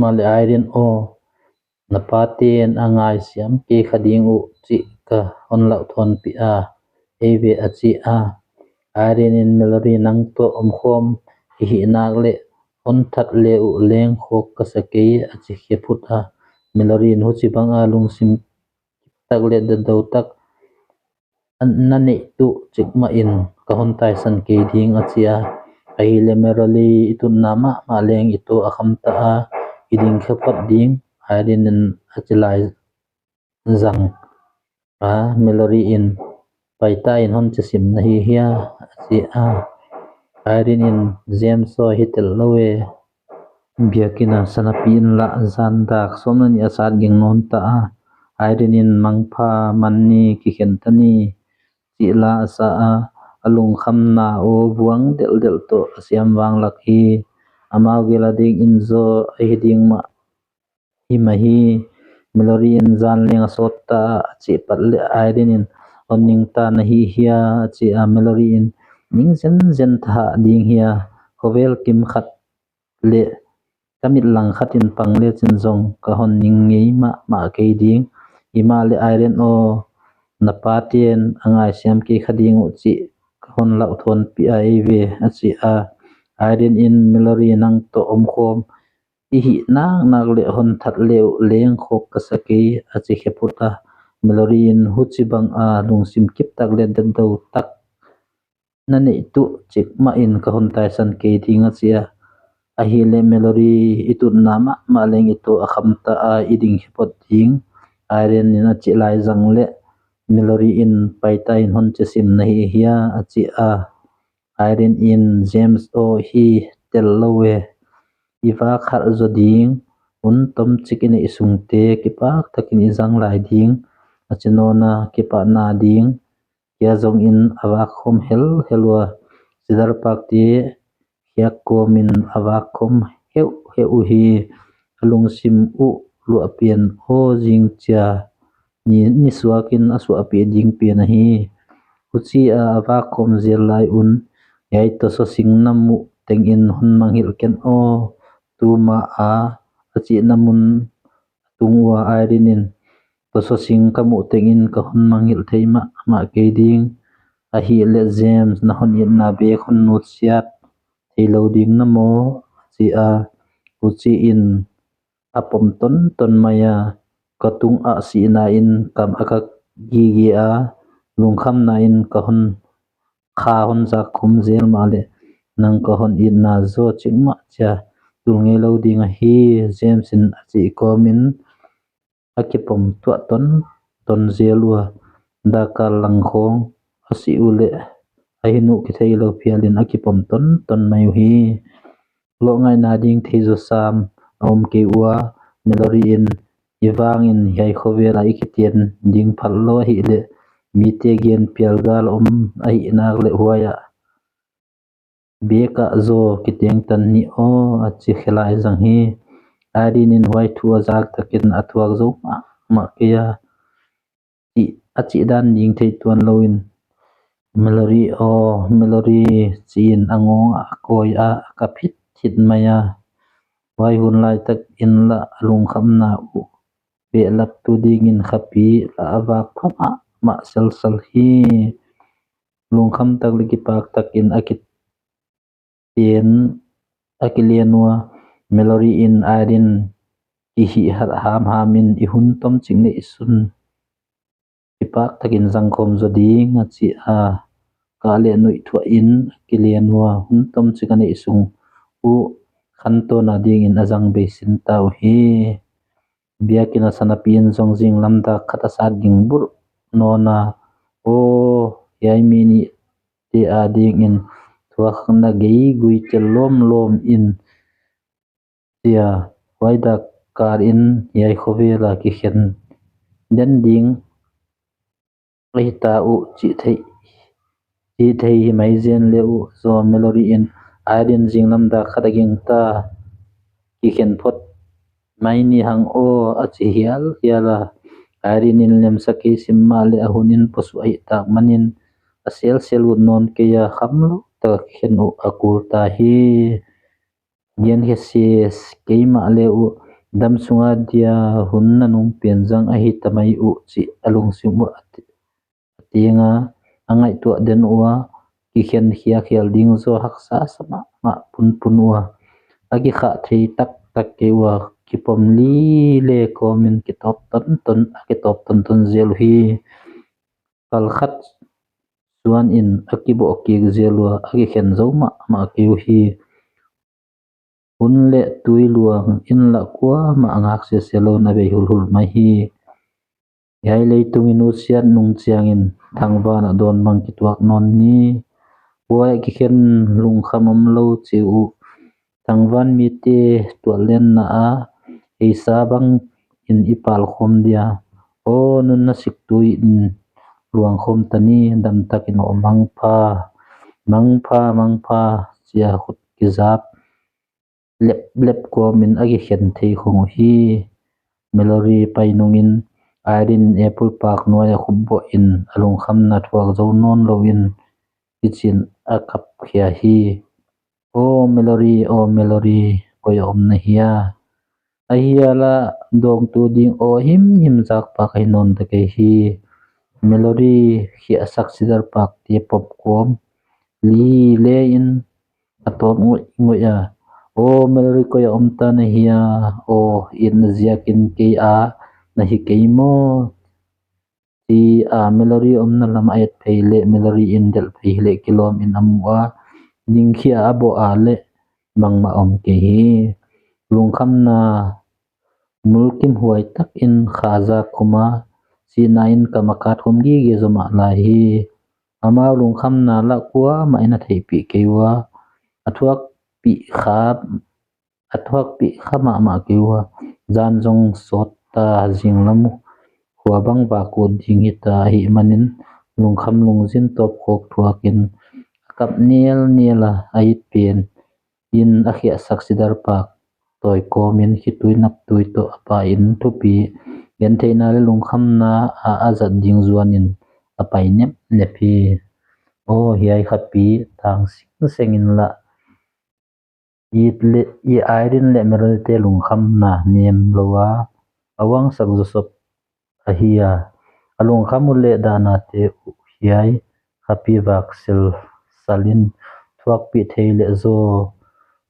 mah le Irene aw, na paten a ngaisiam kei kha ding uh cih ka hon lauhthawnpih a, ei ve, a ci a. Irene in, Mallory, nang tawh omkhawm i hih nak le hon that le uh leng khawk ka sa kei, a ci khia phut a. Mallory in, huci banga lungsim kiptak le datdo tak na neih tuh cikmah in ka hon taisan kei ding, a ci a. Ahih leh Mallory i tutna mahmah leng i tawh a khamta a, i ding khia phot ding, Irene in a ci lai zang a, Mallory in, paita in hon cisim na hi hia, a ci a. Irene in, James aw, hi tel lo e. Biakinn a sanapi in la zan dak sawm le nih a sat ging nawn ta a, Irene in, mangpha man ni, kikhen ta ni cih la a sa a, a lungkhamna aw vuang delhdelh tawh a siam vanglak hi. Amau gel a dingin zaw ahi ding mah hi mah hi. Mallory in zan leng a sawt ta a, a cih pat le Irene in, hon ning ta na hi hia, a ci a. Mallory in, ning zenzen thah ding hia, khovel kim khat le ka mit lang khat in pang lecin zong ka hon ning ngei mahmah kei ding. Hih mah le Irene aw, na paten a ngaisiam kei kha ding uh cih ka hon lauhthawnpih a, ei ve, a ci a. Irene in, Mallory, nang tawh omkhawm i hih naknak le hon that le uh leng khawk ka sa kei, a ci khia phut a. Mallory in, huci banga lungsim kiptak le datdo tak na neih tuh cikmah in ka hon taisan kei ding, a ci a. Ahih leh Mallory i tutna mahmah leng i tawh a khamta a, i ding khia phot ding, Irene in a cih lai zang le Mallory in, paita in hon cisim na hi hia, a ci a. Irene in, James aw, hi tel lo e. I vak khalh zaw ding hun tomcik i neih sungte kipak takin i zang lai ding, a ci nawn a, kipahna ding kia zongin a vak khawm helhel uh a, cidar pakte khiak kawmin a vak khawm heuhheuh uh hi. A lungsim uh luahpian aw, zingcia ni, nisuakin a suahpih ding pian ahi. Huci a a vak khawm zel lai un, hiai tawsaw sing na muh tengin hon mangngilh ken aw, tuma a, a cihna mun a tung uh a, Irene in, tawsaw sing ka muh tengin ka hon mangngilh thei mahmah kei ding. Ahih leh James, na hon itna beek hon nutsiat thei lo ding na maw, a ci a. Huci in a pom tonton mai a, ka tungah sihna in kam a kak gige a, lungkhamna in ka hon kha hon zak khum zel mah leh nang ka hon itna zaw cikmah cia tul ngei lo ding ahi, James in a cih kawmin a kipom tuah tonton zel uh a, dakkal lang khawng a sih uh leh a hin uh kithei lo phialin a kipom tonton mai uh hi. lawh ngaihna ding thei zawsam a om kei uh a, Mallory in, "I vangin hiai khuavela i kiten ding phalh lo ahih leh mite gen pialgal a om ahih nak leh huai ah bekah zaw kitengtan ni aw," a ci khia lai zang hi. Irene in huai thu a zak takin a thuak zo mahmah kei a, a cih dan ding thei tuan loin, "Mallory aw, Mallory," ci-in a ngawng ah a kawi a, a kap hithit mai a. Huai hun laitakin lah a lungkhamna uh behlaptu dingin khapi lah a vak pha mahmah selsel hi. Lungkham tak leh kipak takin a kiten a kilen ua, Mallory in Irene kihihhat hamhamin, "I hun tomcik neihsun kipak takin zangkhawm zaw ding," a ci a, kah leh nuih thuahin a kilen ua, hun tomcik a neihsung uh khantawn a dingin a zang beisin ta uh hi. Biakinn a sanapi in zong zinglam dak khat a sat ging burh nawn a, "Aw, hiai mi nihte a dingin thuakna gei gui tel lawmlawm in," ci a, "Huai dak kal in hiai khuavela kikhen den ding ahi ta uh," cih thei, cih thei hi mai zen le uh zaw Mallory in, "Irene, zinglam dak khat a gingta, kikhen phot mai ni hang aw," a ci hialhial a. Irene in lemsa kei sim mah leh a hun in pusuh ahih tak manin a selsel ut nawn kei a, kham lo tak a kikhen uh a kul ta hi. Genkhia ses kei mah le uh, dam sunga dia hun nanung pian zang ahi ta mai uh cih a lungsim uh a ti-, a ting a, a ngaihtuah den uh a, kikhen khiakhia ding zaw haksa sa mahmah punpun uh a, a kikhah thei taktak kei uh a, kipom lile kawmin kitawp tonton, a kitawp tonton zel uh hi. Kal khat suan in a kibawh kik zel uh a, a kikhen zo mahmah kei uh hi. Hun leh tui luang in lah kuamah a ngak sese lo in a bei hulhul mai hi. Hiai leitung i nusiat nung ciangin thangvan ah dawn bang kituak nawn ni. Huai ah kikhen lungkham om lo ci uh. Thangvan mite tuahlenna ah eisa bangin i palkhawm dia. Aw, nunna siktui in luangkhawm ta ni, damtakin aw, mangpha, mangpha, mangpha, ci a khut kizap leplep kawmin a kikhen thei khong uh hi. Mallory pai nungin Irene in apple pak nuai a khupbawh in a lungkhamna thuak zo nawn loin kicin a kapkhia hi. Aw Mallory, aw Mallory, koi a om na hia? A hial ah dawngtu ding aw himhim zakpak ahi nawn ta kei hi. Mallory khiahsak sidar pakte pop kawm lile in a tawp nguih nguih a, aw Mallory, koi a om ta na hia? Aw, itna ziakin kei a na hi kei maw? Ci a Mallory omna lam a et phei leh Mallory in delh phei hileh kilawm in a mu a, dingkhia a bawh a leh bangmah om kei hi. Lungkhamna mulkimhuai takin kha zak khum a, sihna in kam a kat khum gige zaw mah lai hi. Amau lungkhamna lah kuamah in a theihpih kei uh a, a thuakpih kha a thuakpih kha mahmah kei uh a, zan zong sawt ta, zinglam uh khua bang vak ut ding hi ta ahih manin lungkham lungzin tawpkhawk thuakin a kap nialnial a, a it pen in a khiahsak sidar pak tawi kawmin khitui naptui tawh a pai in thupi gentheihna leh lungkhamna a a zat ding zuanin a pai nepnep hi. Aw hiai khapi tang singseng in lah i Irene leh Mallory te lungkhamna nem lo a, a uangsak zawsop ahi a, a lungkham uh leh dahnate uh hiai khapi vak silsal in thuakpih thei leh zaw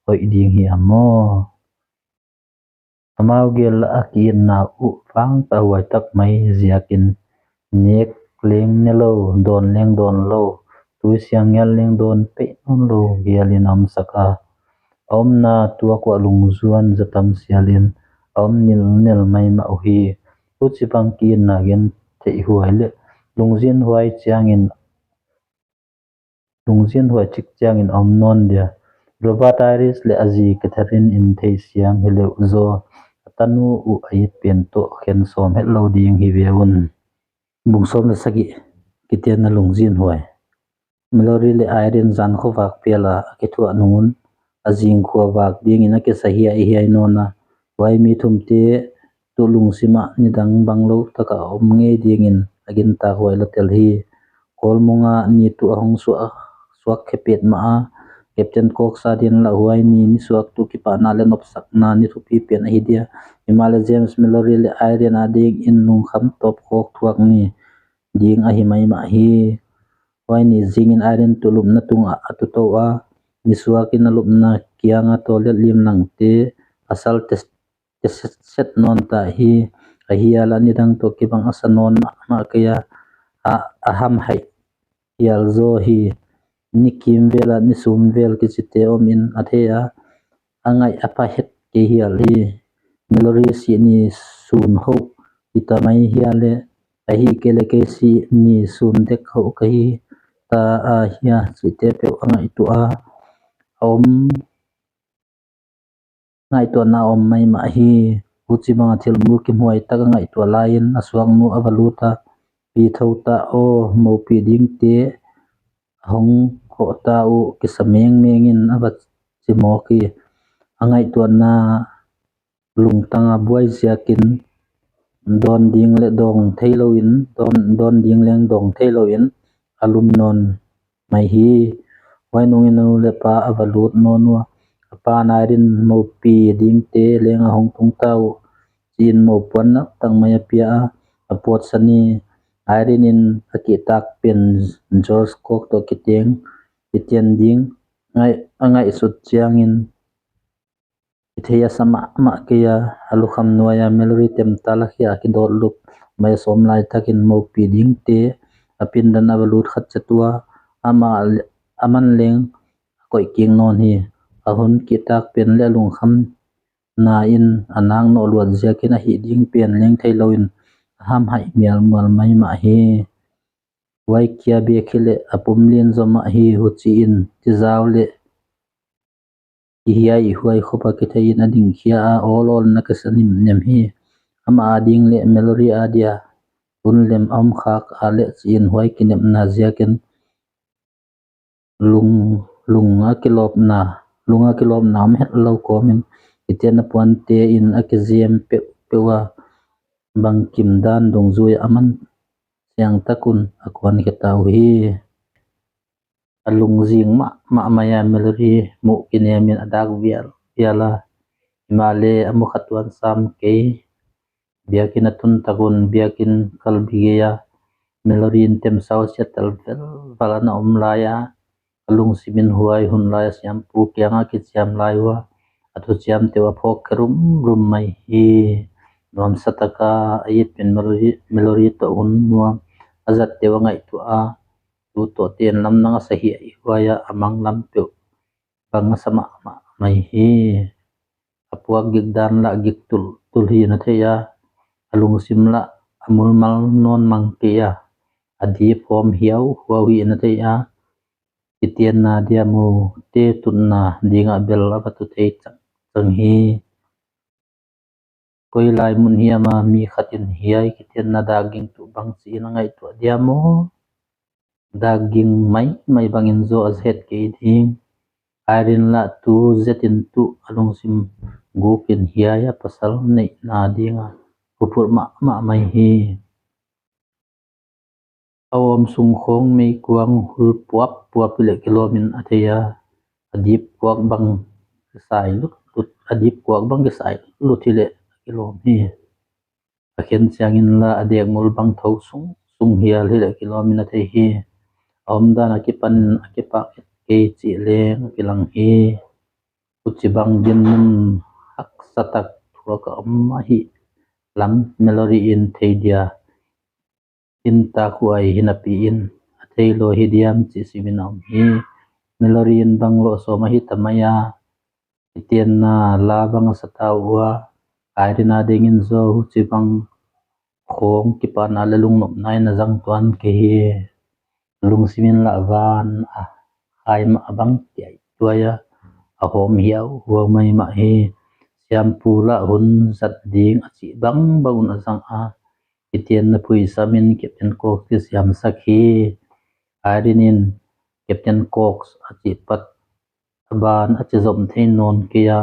hoih ding hi a maw? Amau gel a ki-itna uh vangtah huai tak mai ziakin nek leng ne lo, dawn leng dawn lo, tui siang ngial leng dawn peih nawn lo gelin a omsak a, a omna tuak uah lungzuan zatam sialin a om nilnel maimah uh hi. Huci bang ki-itna gentheih huai leh lungzin huai ciangin lungzin huai cik ciangin a om nawn dia. Robert Iris le a zi Catherine in theisiam hi leuh zaw a tanu uh a it pen tawh khen sawm het lo ding hi ve un. Bung sawm le sagih, kitian na lungzin huai. Mallory le Irene zan khuavak piala a kithuah nungun a zing khuavak dingin a kisa hiaihiai nawna, huai mi thumte tu lungsimah nidang bang lo taka a om ngei dingin a gintak huai lo tel hi. Kawlmunga ni tu a hong suak, suak khepet mah a Captain Cook sa din la huai ni nisuak tu kipahna le nopsakna ni thupi pen ahi dia. Himahleh James, Mallory le Irene a dingin lungkham tawp khawk thuak ni ding ahi maimah hi. Huai ni zingin Irene tu lupna tungah a tuto a, nisuakin a lupna kianga tawlet limlangte a sal tes teset nawn ta hi. A hiala nidang tawh kibang a sa nawn mahmah kei a, a, a hamhaih hial zaw hi. Ni kimvela ni sumvel kicite omin a thei a, a ngaih a pha het kei hial hi. Mallory sih ni sun hoh hi ta mai hiale, ahi kei le kei sih ni sun dek hoh ka hi ta a hia cihte peuh a ngaihtuah a, a om ngaihtuahna a om maimah hi. Huci banga thil mulkimhuai tak a ngaihtuah lai-in a suaknu a va lut a, pi tho ta aw, mopi dingte a hong khawh ta uh kisa mengmengin a va cimawk hi. A ngaihtuahna lungtanga buai ziakin dawn ding le dawng thei loin, dawn, dawn ding leng dawng thei loin a lum nawn mai hi. Huai nungin a nu le pa a va lut nawn uh a, a pa Irene mopi dingte leng a hong tung ta uh ci-in mopuan naktak mai a pia a, a puatsan hi. Irene in a kihtak pen George Cook tawh kiteng kitian ding ngaih, a ngaihsut ciangin i thei a sa mahmah kei a, a lukham nuai a Mallory temta lakhia a kidawt lup mai a sawm laitakin mopi dingte a pindan a va lut khat ciat uh a, amah le, a man leng a koih kik nawn hi. A hun kihtak pen le a lungkham na in a nak nawh luat ziakin a hih ding pen leng thei loin a hamhaih mialmual maimah hi. Huai kia bek hileh a pum lian zaw mah hi. Huci-in tizau le i hiai i huai khuapa kithei in a dingkhia a, awlawl in a kisa nimnem hi. Amah a ding le Mallory a dia hun lem a om khak a leh ci-in huai kinepna ziakin lung, lung a kilawpna, lung a kilawpna om het lo kawmin kitian a puante in a kizem peuhpeuh a, bangkim dan dungzui a man siangtakun a kuankhia ta uh hi. A lungzing mahmah mai a Mallory muh kinemin a dak vialvial a, himahleh a mukha tuan sam kei. Biakinn a tun takun biakinn kalbi gei a Mallory in temsau siatel velval a na om lai a, a lungsimin huai hun lai a siampu kiangah kiciam lai uh a, a thuciamte uh a phawk khe rumrum mai hi. Nuamsa taka a it pen Mallory, Mallory tawh hun nuam a zatte uh a ngaihtuah a, tu tawh ten lamdang a sa hiaihuai a, a mang lam peuh bang a sa mahmah mai hi. A puak gik dan lah gik tultul hi na thei a, a lungsim lah a mulmal nawn mang kei a, a dip hawm hiauhuau hi na thei a, kitianna dia mute tutna dingah bel a va tu thei cangcang hi. Koi lai mun hiam a mi khatin hiai kitianna dak ging tuh bang ci-in a ngaihtuah dia maw? Dak ging maimai bangin zaw a zet kei ding. Irene lah tu zetin tuh a lungsim gukin hiai a pasal neihna dinga huphurh mahmah mai hi. A awm sung khawng meikuang hul puappuap hileh kilawmin a thei a, a dip kuak bang kisai lutlut, a dip kuak bang kisai lutlut hileh kilawm hi. A khen ciangin lah a dekmul bang tho sungsung hial hileh kilawmin a thei hi. A omdan a kipan a kipak et kei cih leng a kilang hi. Huci bang dinmun haksatak thuak a om ahih lam Mallory in thei dia, inntak huai hi napi-in a thei lo hi diam cih simin a om hi. Mallory in bang lawh sawm ahi ta mai a, kitianna la bang a sa ta uh a, Irene a dingin zaw huci bang khawng kipahna le lungnopna in a zang tuan kei hi. Lungsimin lah van a khai mah a bang kiaituai a, a hawm hiauhuau mai mah hi. Siampu lah hun zat ding a cih bangbang un a zang a, kitianna phuisam in Captain Cox kisiamsak hi. Irene in Captain Cox a cih pat a ban a ci zom thei nawn kei a,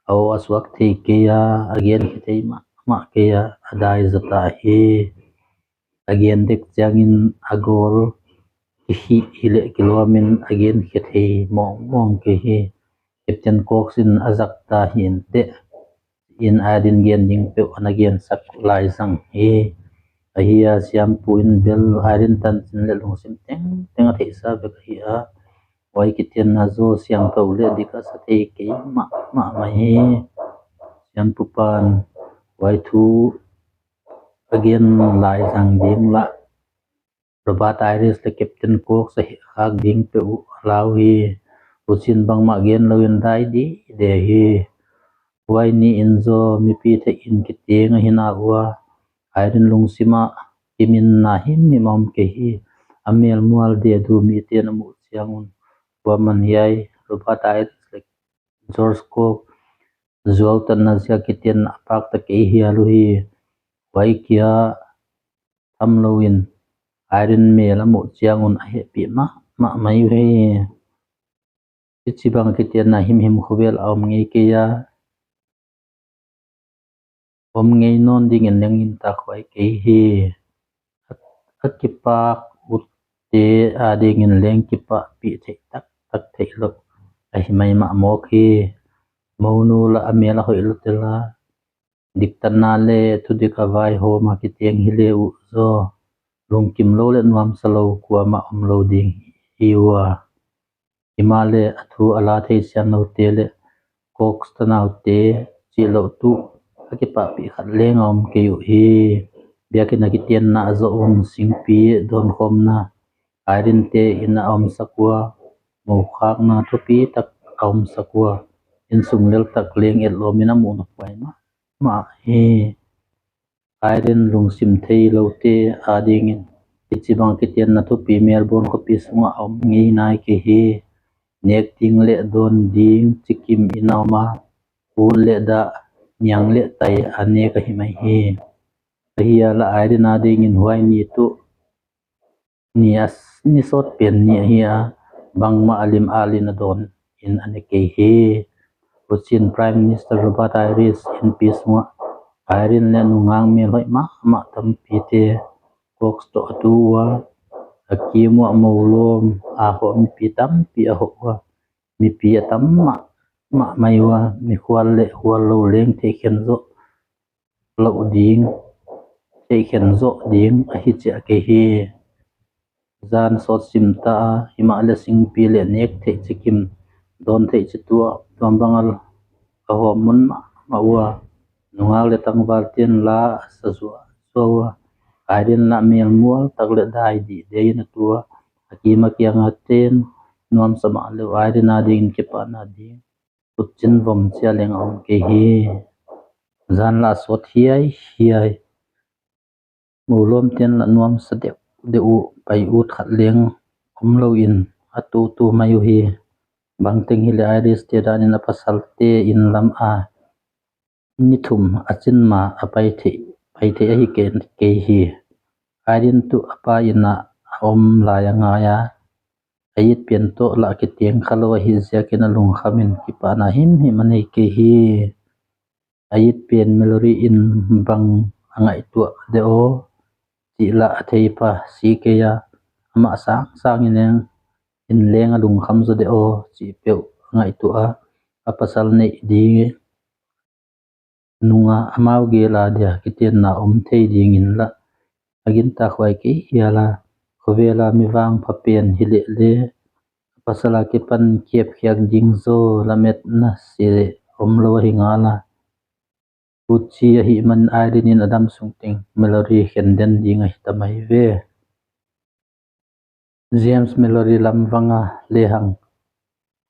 a aw a suak thei kei a, a genkhia thei mahmah kei a, a dai zata hi. A gen dek ciangin a gawl kihih hileh kiluamin a genkhia thei mawngmawng kei hi. Captain Cox in a zakta hi inteh, in Irene gen ding peuh a na gensak lai zang hi. Ahi a siampu in bel Irene tancin le lungsim tengteng a theihsa bek ahi a, huai kitianna zaw siangtho le dik a sa thei kei mahmah mai hi. Siampu pan huai thu a gen lai zang ding lah Robert Iris le Captain Cox a hehkhak ding peuh uh a lau hi. Hucin bangmah gen loin dai dide hi. Huai ni in zaw mipi theih in kiteng ahi na uh a, Irene lungsim ah kiminna himhim a om kei hi. A melmual dedu mite na muh ciangun, kua man hiai Robert Iris le George Cox zuautatna ziak kitianna a pakta kei hial uh hi. Huai kia tham loin Irene mel a muh ciangun a hehpih mahmah mai uh hi. Hici bang kitianna himhim khovel a om ngei kei a, om ngei nawn dingin leng gintak huai kei hi. A, a kipak utte adingin leng kipahpih theih taktak theih loh ahi maimah mawk hi. Monu lah a mel a hoih lotel a, diktatna le thudik a vaihawm a kiteng hi le uh zaw, lungkim lo le nuamsa lo kuamah om lo ding hi uh a. Himahleh a thu a la thei sian lote le Cox tanaute cih loh tuh a kipahpih khat leng a om kei uh hi. Biakinn a kitianna a zawh un singpi dawnkhawmna Irene te in a omsak uh a, mokhakna thupi tak a omsak uh a, innsung lel tak leng etlawmin a muh nop huai mahmah hi. Irene lungsim thei lote adingin hici bang kitianna thupi Melbourne khuapi sungah a om ngei nai kei hi. Nek ding le dawn ding cikim in a om a, ut le dah, niang le tai a nek ahi mai hi. Ahi a lah Irene adingin huai ni tuh ni a s-, ni sawt pen ni ahi a, bangmah a lim a lin a dawn in a ne kei hi. Hucin Prime Minister Robert Iris innpi sungah Irene le nungak melhoih mahmah tampite Cox tawh a tu uh a, a kim uh ah molawm a hawh mipi tampi a hawh uh a, mipi a tam mahmah mai uh a, mikhual le khual lo leng theihkhen zawh loh ding, theihkhen zawh ding ahi ciah kei hi. Zan sawt sim ta a, himahleh singpi le nek theih cikim, dawn theih cituah tuam bang a hawm mun mahmah uh a, nungak le tangval ten la a sa zuahzuah uh a, Irene lah melmual tak le dai dide in a tu a, a kim a kiang a ten nuamsa mah le uh Irene adingin kipahna ding khutcin vom cia leng a om kei hi. Zan lah a sawt hiaihiai. Molawm ten lah nuamsa deuhdeuh uh pai ut khat leng om loin a tutu mai uh hi. Bangteng hileh Iris te danin a pasalte inn lam a ni thum a cin ma a pai theih, pai theih ahi kei, kei hi. Irene tuh a pa inn ah a om lai a ngai a, a it pian tawh lah kiteng kha lo ahi ziakin a lungkhamin kipahna himhim a nei kei hi. A it pian Mallory in bang a ngaihtuah de aw, cih lah a thei pha si kei a, amah sangsang in leng, in leng a lungkham zaw de aw, cih peuh a ngaihtuah a, a pasal neih ding nungah amau gel a dia kitenna om thei dingin lah a gintak huai kei hial a, khuavela mi vangpha pen hileh le a pasal a kipan kiapkhiak ding zaw lametna si om lo ahi ngal a. Huci ahih man Irene in a dam sung teng Mallory khen den ding ahi ta mai ve. James Mallory lam vanga lehang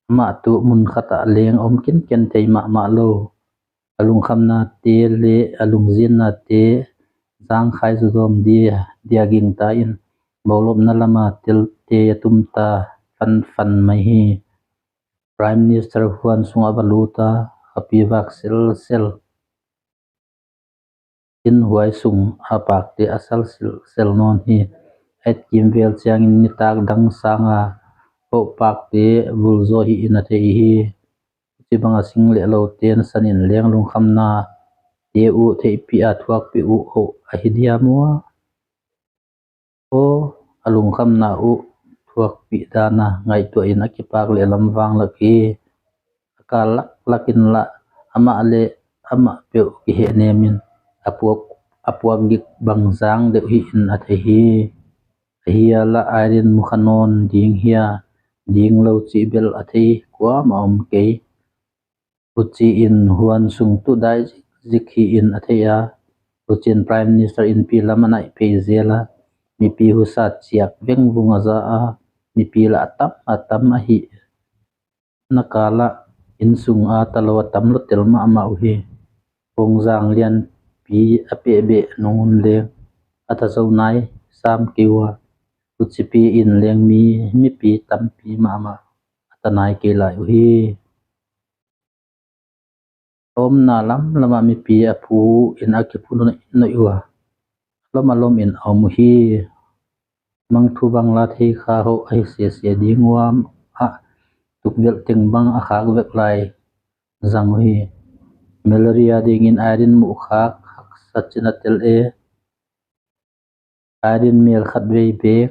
amah tuh mun khatah leng om kinken thei mahmah lo. A lungkhamnate le a lungzinnate zangkhai zuzawm dia, dia gingta in, bawlopna lama telte a tumta fanfan mai hi. Prime Minister huan sungah va lut a, a pi vak selsel in huai sung a pakte a sal selsel nawn hi. A et kim vel ciangin nitak dang sanga hoh pakte vulzaw hi in a thei hi. Ci banga sing le lote nasan in leng lungkhamna te uh theihpih a thuakpih uh hoh ahi diam ua? Aw, a lungkhamna uh thuakpih dana ngaihtuah in a kipak le lamvang lak hi. A kal laklak in lah amah le amah peuh kihehnem in a puak, a puak gik bang zang deuh hi in a thei hi. Ahi a lah Irene mukha nawn ding hia, ding lo cih bel a thei kuamah om kei. Huci in huan sung tuh dai zikzik hi in a thei a, huci in Prime Minister innpi lam a naih phei zel a, mipi husa ciak vengvung a za a, mipi lah a tam a tam ahi na kal ah innsung a talo a tam lotel mahmah uh hi. Pongzang lianpi a pehbeh nungun leng a tazo nai sam kei uh a, hucipi in leng mi mipi tampi mahmah a ta nai kei lai uh hi. A omna lamlamah mipi a phu in a kiphu noih uh a, lom a lom in a om uh hi. Mangthu bang la thei kha hoh ahi sese ding uam ah tukvelh teng bang a khak vek lai zang uh hi. Mallory a dingin Irene muhkhak haksa cin a tel e. Irene mel khat vei beek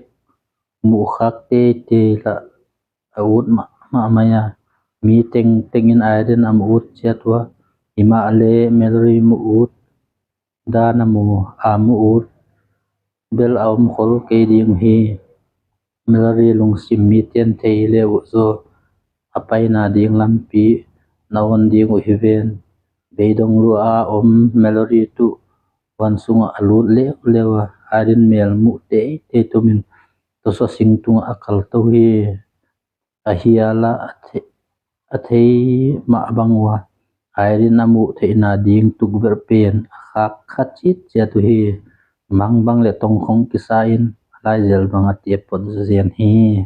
muhkhak teitei lah a ut mahmah mai a, mi tengtengin Irene a mu ut ciat uh a, himah le Mallory mu ut dan a mu a mu ut bel a om khol kei ding uh hi. Mallory lungsim mite in thei le uh zaw a paina ding lampi na on ding uh hi ven. Beidong lua a om Mallory tuh huan sungah a lut leuleu a, Irene mel muh teitei tumin tawsaw sing tungah a kalto hi. Ahi a lah a thei, a thei mah bang uh a, Irene a muh theihna ding tukverh pen a khak kha citciat uh hi. Mang bang le tongkhong kisa in a laizel bang a tiapot zen hi.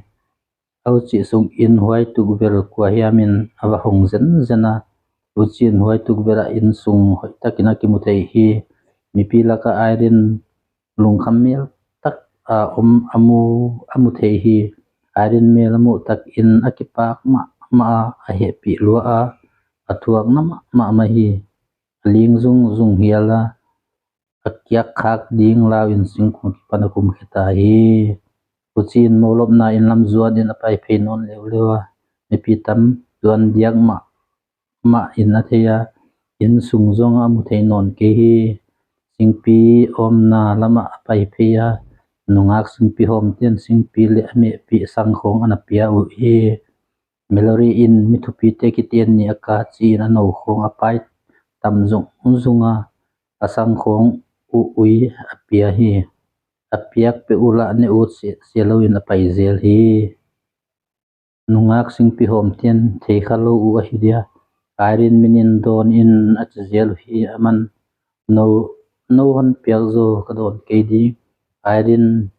A hucih sungin huai tukverh kua hiamin a va hong zenzen a, hucin huai tukverh ah innsung hoihtakin a kimu thei hi. Mipi lakah Irene lungkham mel tak a om a mu, a mu thei hi. Irene mel a muh takin a kipak mahmah a, a hehpih lua a, a thuakna mahmah mah hi. A ling zungzung hial a, a kiak khak ding lau in singkung kipan a kumkhia ta hi. Hucin molopna in lam zuan in a pai phei nawn leuleu a, mipi tam tuan diak mah mah in a thei a, innsung zong a mu thei nawn kei hi. Singpi omna lamah a pai phei a, nungak singpi hawmte in singpi le a mehpih sangkhawng a na pia uh hi. Mallory in mi thupite kiten ni a ka ci-in a nokhawng a pai tam zungzung a, a sangkhawng uh ui a pia hi. A piak peuh uh lah ne ut sia, sia loin a pai zel hi. Nungak singpi hawmte in thei kha lo uh ahi dia, Irene minin dawn in a ci zel uh hi. Aman no, no hon piak zaw ka dawn kei ding. Irene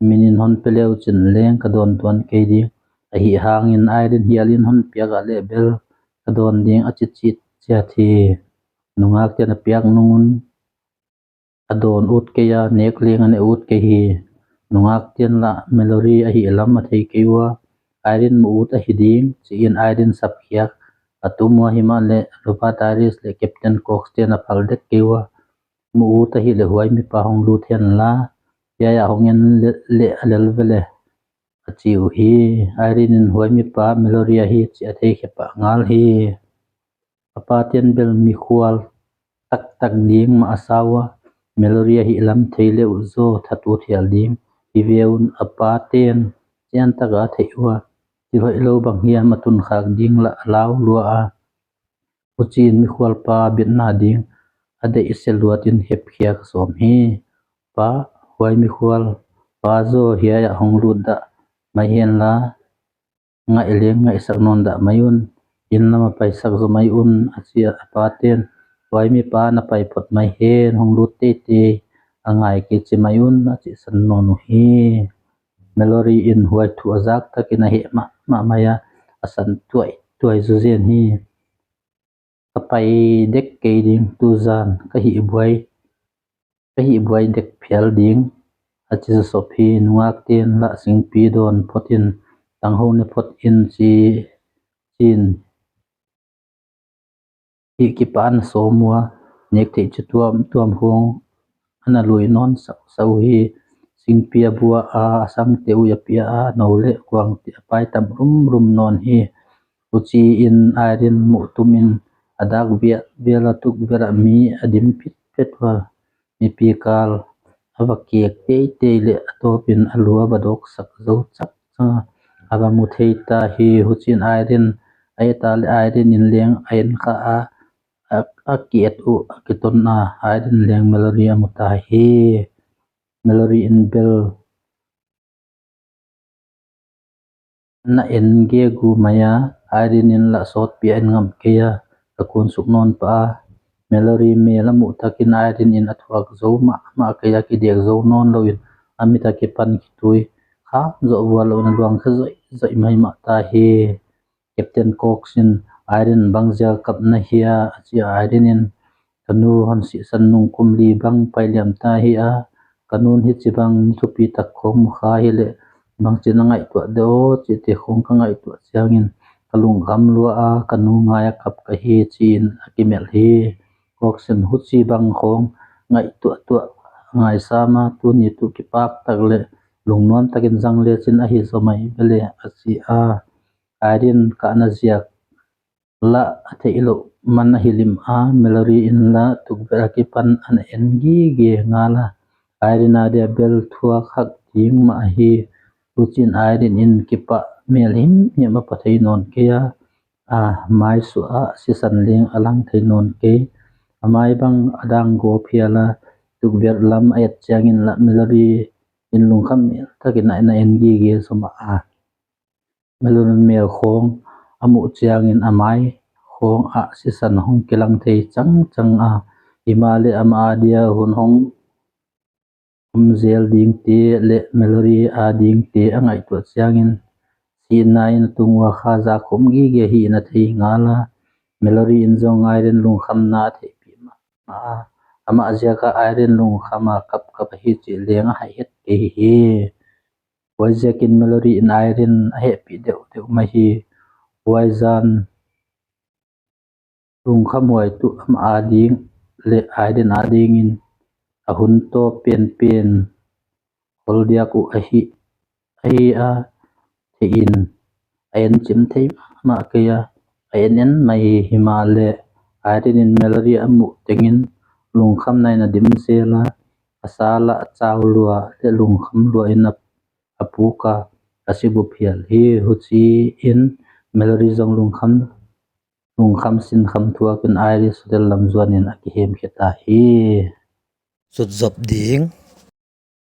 minin hon pia leu cin leng ka dawn tuan kei ding. Ahi hangin Irene hialin hon piak ah leh bel ka dawn ding a ci citciat hi. Nungakte in a piak nungun a dawn ut kei a, nek leng a ne ut kei hi. Nungakte in lah Mallory ahi lam a thei kei uh a, Irene mu ut ahi ding ci-in Irene sapkhiak a tum uh a, himah leh Robert Harris le Captain Cox te in a phal dek kei uh a, mu ut ahi leh huai mipa hong lut hen la, hiai ah hong en leh a lel vele a ci uh hi. Irene in huai mipa Mallory ahi cih a theikhia pah ngal hi. A pate in bel mikhual taktak ding mah a sa uh a, Mallory ahi lam thei le uh zaw that ut hial ding. Hi ve un, a pate in ciantak a a theih uh a, thil hoih lo bang hiam a tunkhak ding lah a lau lua a, hucin mikhualpa bitna ding a deih sia luatin hepkhia ka sawm hi. Pa, huai mikhualpa zaw hiai ah hong lut dah mai hen la, ngaih leng ngaihsak nawn dah mai un. Inn lam a paisak zaw mai un, a ci a, a pate in huai mipa na pai phot mai hen, hong lut teitei a ngai kei ci mai un, a cihsan nawn uh hi. Mallory in huai thu a zak takin a heh mahmah mai a, a san tuaituai zuzen hi. Ka pai dek kei ding, tuzan ka hih buai, ka hih buai dek phial ding, a ci zawsop hi. Nungakte in lah singpi dawn phot in, tangho ne phot in ci, ci-in hih kipah a na sawm uh a, nek theih ci tuamtuam khawng a na lui nawn sauhsauh uh hi. Singpi a bua a, a sangte uh a pia a, no le kuangte a pai tam rumrum nawn hi. Huci-in Irene muh tumin a dak vialvial a, tukverh ah mi a dim phitphet uh a, mipi kal a va kek teitei le a tawpin a lu a va dawksak zo cakcang a, a va mu thei ta hi. Huci-in Irene a et a le Irene in leng a en kha a, a, a ki-et uh a kiton a, Irene leng Mallory a mu ta hi. Mallory in bel na en gegu mai a, Irene in lah sawtpi a en ngam kei a, ka kunsuk nawn pah a. Mallory mel a muh takin Irene in a thuak zo mahmah kei a, kidiak zo nawn loin a mit a kipan khitui kham zawh vua loin a luang kha zoihzoih mahmah ta hi. Captain Cox in Irene bangziak kap na hia a ci a, Irene in ka nu hon sihsan nung kum li bang pai liam ta hi a, ka nun hici bang ni thupi tak khawng mu kha hi leh bangcin a ngaihtuah de aw cihte khawng ka ngaihtuah ciangin ka lungkham lua a, ka nu ngai a kap ka hi ci-in a kimelh hi. Cox in huci bang khawng ngaihtuahtuah ngaisam a, tuni tuh kipak tak le lungnuam takin zang lecin ahi zaw mai bele a ci a. Irene kahna ziak lah a theih loh man ahi lim a, Mallory in lah tukverh a kipan a na en gige ngal a, Irene a dia bel thuak hak ding mah ahi. Huci-in Irene in kipah mel himhim a pua thei nawn kei a, a maisuah ah sisan leng a lang thei nawn kei. A mai bang a dang gawp hial a, tukverh lam a et ciangin lah Mallory in lungkham mel takin a na en gige zaw mah a, Mallory mel khawng a muh ciangin a mai khawng ah sisan hong kilang thei cangcang a, himah le amah a dia hun hong om zel dingte le Mallory a dingte a ngaihtuah ciangin sihna in a tung uh a kha zak khum gige hi-in a thei ngal a, Mallory in zong Irene lungkhamna a theihpih mahmah a, amah ziak a Irene lungkham a kapkap ahi cih leng a haih het kei hi. Huaiziakin Mallory in Irene a hehpih deuhdeuh mah hi. Huaizan lungkhamhuai tuh amah a ding le Irene a dingin a hun tawp penpen khol diak uh ahi, ahi a, thei in a en cim thei mahmah kei a, a en en mai hi. Himah le Irene in Mallory a muh tengin lungkhamna in a dim zel a, a sa lah a cau lua le lungkham lua in a, a puk a, a sibup hial hi. Huci-in Mallory zong lungkham, lungkham sinkham thuakin Irish Hotel lam zuanin a kihemkhia ta hi. Sutzop ding.